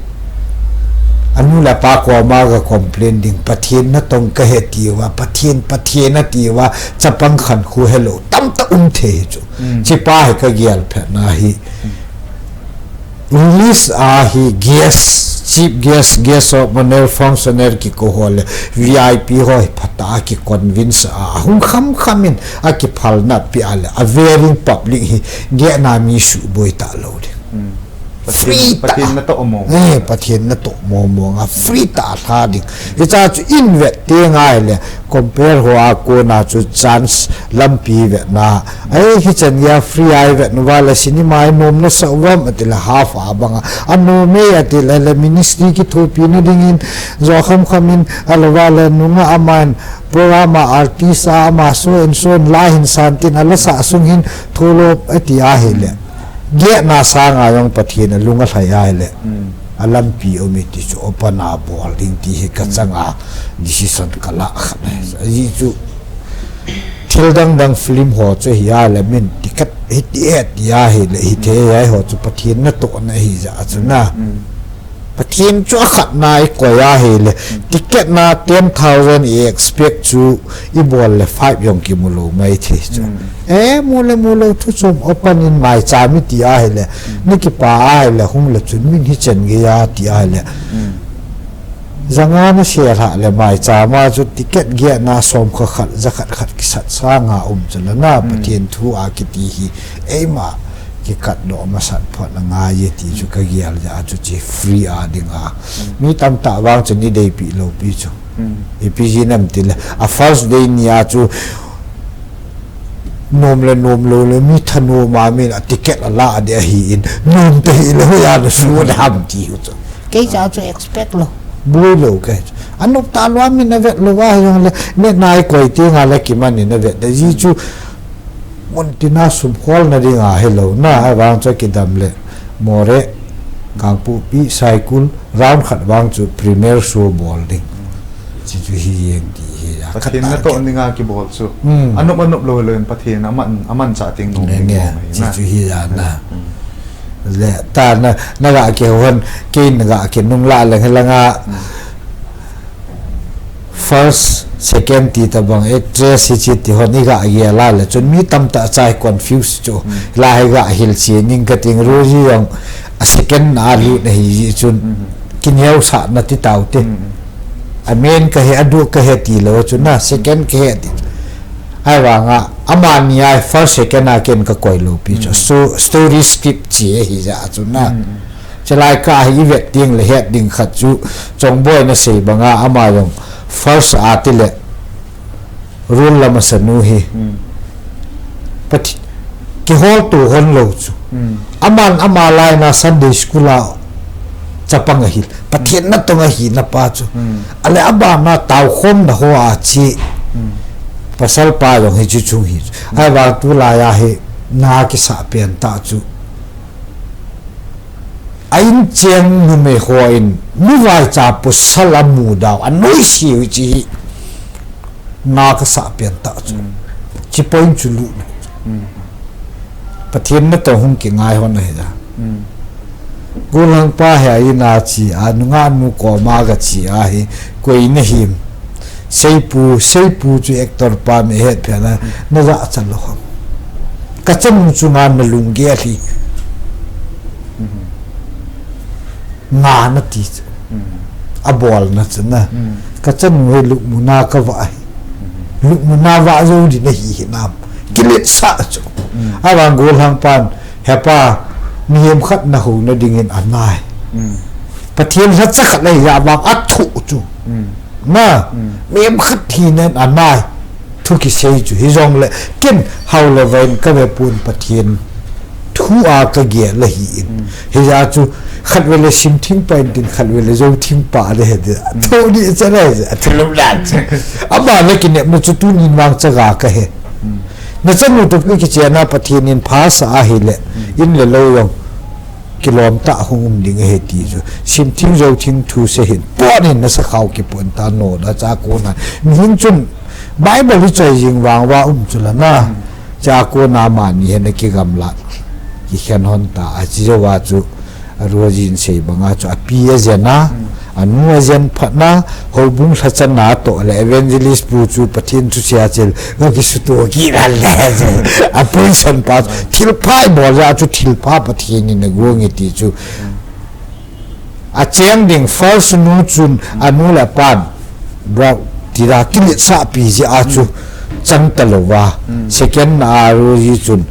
Anu le apa koma ga complain ding. Pathen natong kahe tiuva. Pathen, Pathen atiuva. Chapang khankho helou. Tamtah um thei hi chu. Chipa hi ka gel phat na hi. Release a hi guest, chief guest, guest of honour, functionary kiko ho le V I P ho hi phatah a ki convince a, ahung kham kham in akiphal na pi a le, a very public hi gehna mi suboi talou ding. Free tah. Pathen natoh mong. Eh, Pathen natoh mong mong a free tah lha ding. Hicha chu in vet teng ahile, compare ho a kona chu chance lampi vetna. Ai, hichan geiya free a i vet uva le cinema i nom nasah uvam ati le half a banga. Anom e ati le, le ministry kithopina dingin jo kham kham in alouva le nunga aman program a artist a ama so and so in la hin san tin ala sah sung hin thulop ati ahile. Gehna sanga jong Pathen alung alhai ahile. Alampi um e ti chu open a bol ding ti hi ka changa decision ka la khat ahi. Ajeh chu thil dang dang film ho chu hi a le min ticket hiti e ti a hi le hithei a ho chu Pathen natohna ahi jeh a chu na. Pathen chu akhat na i koi a hi le ticket na ten thousand i expect chu i bol le five jong kimu lou mai thei chu. E, mu le mu lou thu chom open in maicham i ti a hi le, na kipa a hi le, hung le chun min hichan geiya ti a hi le. Janga na sel hah le maicham a chu ticket gehna som kha khat, ja khat khat kisat sanga um chu la na, Pathen thu a kiti hi, eima kikat doh masat phot na ngai e ti chu ka gel jeh a chu chi free a ding a. Mi tamtah vang chun i deipi lou pi chu. Ipi jeh ham ti le, a first day ni a chu nom le nom lou le mi thanom a min a ticket ala ding ahi in, nom tahih le hoiya na su le ham ti u chu. Kei cha chu expect lou. Boi lou kei chu. Anop talou a min avet lou a jong le, ne nai koi teng a le kiman in avet da ji chu. Mun tina sum khol na ding a helou na, ahivang chu kidam le. Moreh, Kangpokpi, Saikul, round khat vang chu premiere show bol ding. Chi chu hi jeng ti hi a. Pathen natoh ding a kibol chu. Anop anop lou lou in Pathen aman, aman cha teng nom ding ahi na. Chi chu hi a na. Le, ta na, na ga kihon, kei na ga kinung la leng hi langa. First, second ti tabang, actress hi chi ti hon i ga gel a le chun mi tamtah cha hi confuse chu. La hi ga hilchen ing ka ting Rosie jong a second na lut na hi ji chun. Kineosah na ti tau te. A main kahi, a duk kahi ti lou chun na, second kahi ti. Ahivanga, amani a first, second a ken ka koi lou pi chu. So, story script chi ahi jeh a chun na. Chulai kah hi i vet ding le het ding khat chu Chongboi na sei banga ama jong first a ti le role la masa nu hi. Pati kihol to hon lou chu. Aman ama lai na Sunday school a chapang ahi. Pathen natong ahi na pa chu. Ale abana taokhom na ho a chi. Pasal pa jong hi chu chung hi. Ahivang tulai a hi na kisah pen ta chu. A inchen numei hon, mivaicha pasal amu dau, anoise u chi hi. Na kasah pen ta chu. Chi point chu lu. Pathen natong hung kingai hon ahi da. Golhang pa hi a ina che a, nungah nu koma ga che a hi, koi na him. Seipu, Seipu chu actor pa mi het phe na, na ja cha lo ham. Ka chanu chu nga na lung ge hi. Nga na ti chu. A bol na chu na. Ka chanu hi lukmuna ka va hi. Lukmuna va zo di na hi hi nam. Kilet sa chu. A vang Golhang pan, he pa, mihem khat na ho na dingin a nai. Pathian lhacha khat le ya vang a thu chu. Na, mihem khat hi nen a nai. Thu kisei chu. Hi jong le, ken hau le vain ka ve pun Pathian. Thu a ka ge la hi in. Hi ja chu, khat ve le sim thing pa in tin, khat ve le zo thing pa le he de. Thu ni cha le, thu lo la chu. Ama le kinep na chu tu nin vang cha ga ka he. Na chanu to ki che na Pathian in pha sa a hi le, in le lo yong. Kilom ta hung um ding he ti chu. Sim thing zo thing thu se hin. Pon hin na sa khau ki pon ta no da cha ko na. Mi hin chun Bible hi choi jing vang va um chu la na. Cha ko na ma ni he na ki gam la. Ki khen hon ta a chi jo va chu. A ruo jin sei banga chu a pi a jen a. Anu a jen phat na, houbung lhacha na to le evangelist pu chu Pathian thu sia chel, ga ki su to ki ran le. A pui san pa, thil pha i bol ja chu thil pha Pathian in a guang i ti chu. A cheng ding first nu chun a nu le pan. Bra ti da ki ni sa pi ji a chu chang ta lo va. Second na a ru ji chun.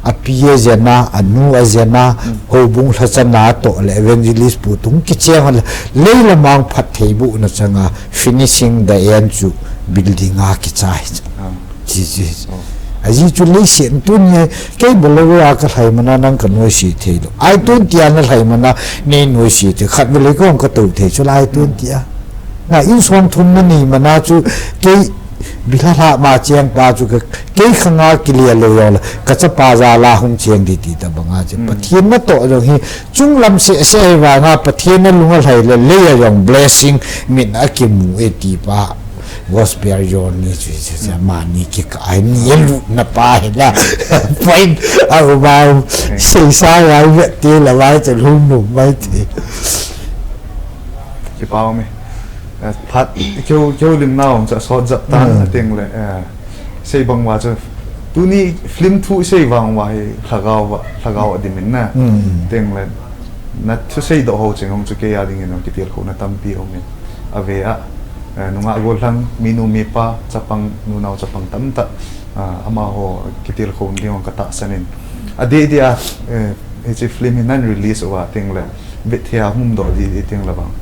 A pi a jen a, a nu a jen a, houbung lhacha na to le evangelist pu tung ki cheng le, lei la mang phat thei bu na chang a, finishing the end chu building a ki chai. Chi chi. A ji chu lei sen tu ni, kei bol lo a ka lhai mana nang ka noi si thei lo. Ai tun ti a na lhai mana, nei noi si thei. Khat ve le ko ka to thei chu lai tun ti a. Na in suang thum na ni mana chu, kei Bilha lha ma cheng pa chu ka, kei khanga kilia lo yong la, ka chapa ja la hung cheng di ti ta banga che. Pathian na to jong hi, chung lam se, se ai vanga Pathian na lunga lhai le, le ya jong blessing, min a ki mu e ti pa. Gospel jong ni chu, chu, chu, ma ni ki ka, ai ni e lu na pa he la. Point, a u ba, sei sa ya, ve ti la, va, che lung nu, mai ti. Ki pau me. Eh, phat, keu, keu lim nau, cha sot jap tan, a ting le, eh, sei bang wa cha. Tuni film thu sei bang wa hi lhagao wa, lhagao a dimin na. Ting le, na thu sei do ho ching hong chu kei a dingin hong kitil kho na tampi hong in. A ve a, eh, nunga gol hlang, mi nu mi pa, chapang, nu nau chapang tam ta, ah, ama ho kitil kho ding hong ka ta sanin. A de de a, eh, hichi film hi nan release wa ting le. Bit thia hum do di, di ting la bang.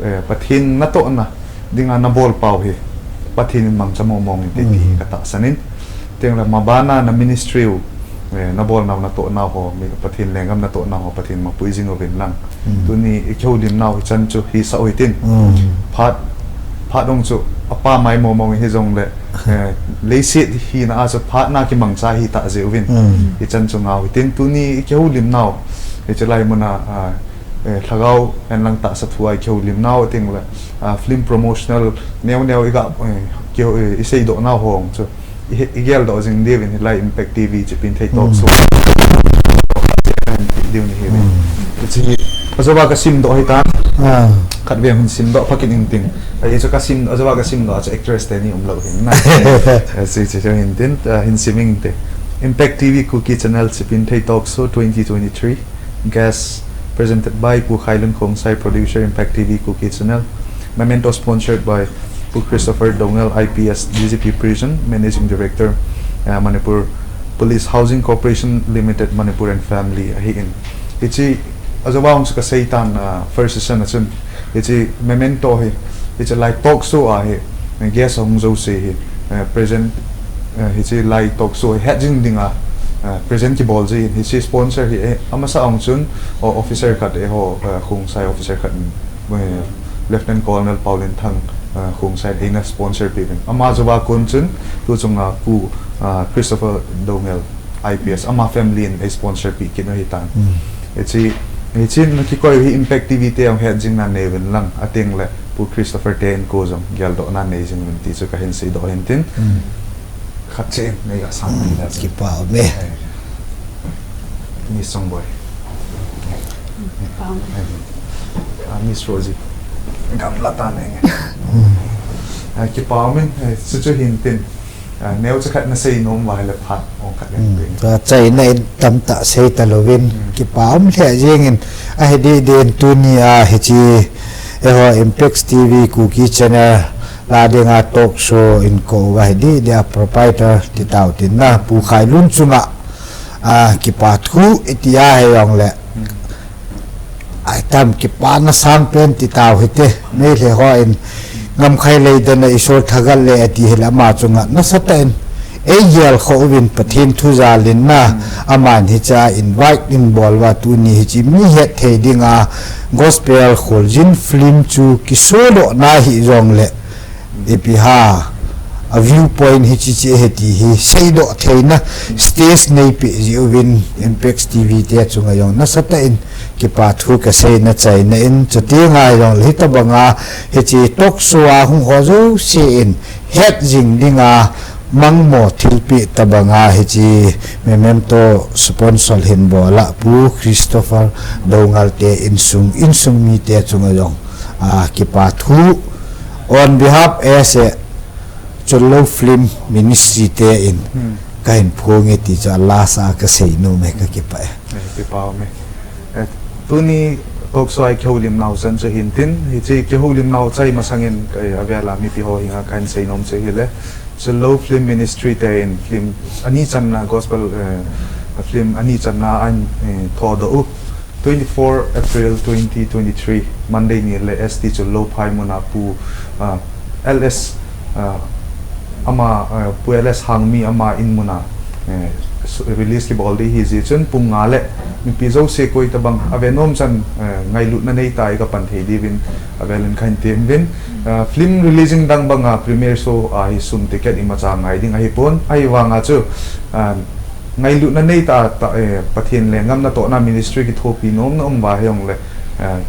Eh, Pathin na to na, dinga na bol pau hi. Pathin in mang cha mo mong in ti ti ka ta sanin. Ting la ma ba na na ministry u. Eh, na bol nau na to nau ho, mi Pathin lenggam na to nau ho, Pathin ma pui jing uvin lang. Tuni i keu lim nau hi chan chu hi sa ui tin. Phat, phat dong chu a pa mai mo mong hi jong le. Eh, leiset hi na a chu phat na ki mang cha hi ta je uvin. Hi chan chu ngau hi tin tuni i keu lim nau. Hi chu lai muna, ah, eh, lhagao en lang ta sa thu ai keu lim nau ting le, ah, film promotional neo neo i ga, eh, keu, eh, i sei do nau hong chu. I he, i gel do jing diu in hi lai Impact T V chi pin thei talk show. Diu ni hi. Chi, a jo ba ka sim do hi tan. Khat ve hun sim do phakin ing ting. Ai chu ka sim, a jo ba ka sim do, a chu actress te ni um lo hin na. Eh, chi, chi, chi, hin tin, ah, hin sim ing te. Impact T V Kuki Channel chi pin thei talk show twenty twenty-three. Guest presented by Pu Khailun Khongsai, producer, Impact T V Kuki Channel. Memento sponsored by Pu Christopher Dongel, I P S, D G P Prison, Managing Director, uh, Manipur Police Housing Corporation Limited, Manipur and Family, ahi in. Hichi, a jo ba hung chu ka sei tan, uh, first session a chun. Hichi memento hi, hichi lai talk show a hi, eh, guest hung jo se hi, eh, present, eh, hichi lai talk show hi het jing ding a, eh, present ki bol ji hin, hichi sponsor hi, eh, a masa ong chun, o officer khat, eh, ho, eh, Khongsai officer khat, eh, Lieutenant Colonel Paulin Thang, eh, Khongsai in a sponsor pi vin. Ama jo ba kun chun, tu chung a Pu, eh, Christopher Dongel. I P S, ama family in a sponsor pi kit u hi tan. Hichi, hichi na ki koi hi Impact T V te ang het jing na ne vin lang, a ting le Pu Christopher te in ko jong, gel do na ne jing vin ti chu ka hin sei do hin tin. Khat che, nei ga sang ni na. Ki pa me. Eh. Ni song boy. Amen. Ah, Miss Rosie, gamla ta nenge. Ah, kipa umin, eh, chuchu hintin. Ah, neocha khat nasei nom uva ahile phat ong khat le. Hmm. Tua chaina in tamtah sei talouvin, hmm, kipa um lheh jengin, ahi dih din tunia hiche, eiho Impex T V Kuki Channel a dinga talk show in kou uva hi dih dia proprietor ti tau tin na, Pu Khailun chunga, ah, kipa thu iti a hijongle. Hmm. Ahitam kipana sangpen ti tau hite, Meitei hon Ngamkhai Leidana Isol thagal le ati hile ama chunga nasatah in eigel kho uvin Pathen thu jal in na, aman hichea invite in bol uva tuni hiche mi hetthei dinga gospel kholjin film chu kisodoh na hijongle, ipi ham, a viewpoint hiche che ahi ti hi seidoh theina stage neipeh jeh uvin Impex T V te chunga jong nasatah in kipa thu kasei na chaina in, chuti ngai jongle hitabanga hiche talk show a hung ho jouse in het jing dinga mangmo thilpeh tabanga hiche memento sponsor hin bol a Pu Christopher Doungel te insung, insung mite chunga jong, ah, kipa thu on behalf as a Chonlou Film Ministry te in, hmm, kahin phong e ti chu a last a kasei nom e, kakipah e. Eh, kipa ume. Eh, tuni talk show a kihoulim nau chan chu hintin, hiche kihoulim nau chai masangin, eh, avela mipi ho henga kahin sei nom chu hile, Chonlou Film Ministry te in film ani channa gospel, eh, film ani channa ahin, eh, thodoh u. Twenty-four April twenty twenty-three, Monday ni le S T Chonlou Phai muna Pu, ah, L S, ah, ama, ah, Pu L S Hangmi ama in muna, eh, su-, release kibol ding ahi jeh chun pung nga le mipi jouse koi tabang ave nom chan, eh, ngailutna neitah a kapan thei diuvin avelin kahin tem uvin. Ah, film releasing dang banga premiere show a hi sum ticket imacha ngai ding ahipon, ahivanga chu, ah, ngailutna neitah a, eh, Pathen lenggam natohna ministry kithopi nomna um uva hijongle, eh,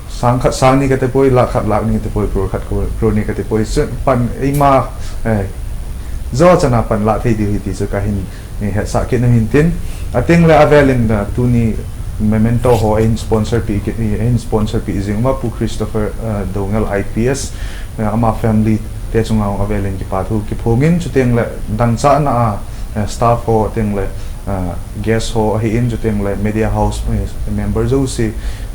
sang khat sang ni kati poi, lakh khat lakh ni kati poi, crore khat crore ni kati poi, chu pan eima, eh, jo chana pan la thei diu ahi ti chu kahin, eh, hetsah kit nom in tin. Atengle avelin, eh, tuni memento ho ahin sponsor pi kit, eh, ahin sponsor pi jing uva Pu Christopher, eh, Doungel I P S, eh, ama family te chunga avelin kipa thu kiphongin, chutengle dangchahna a, eh, staff ho, chutengle, eh, guest ho ahin, chutengle media house, eh, member jouse,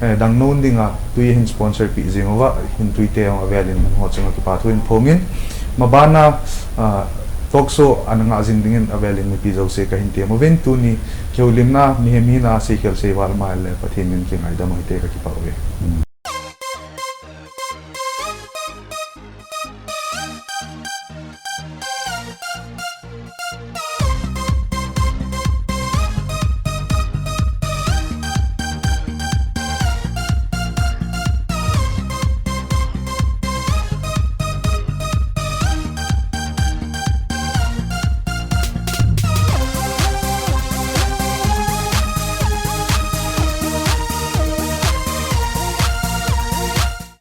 eh, dangno'n dinga tui ahin sponsor pi jing uva, hin tuite jong avelin amaho chunga kipa thu hin phongin, mabana, ah, talk show ana ngah jing dingin avelin mipi jouse kahin tem uvin, tuni kihoulimna mihem hina seikhel seival ma le Pathen in kingaidam u hite, kakipah uve.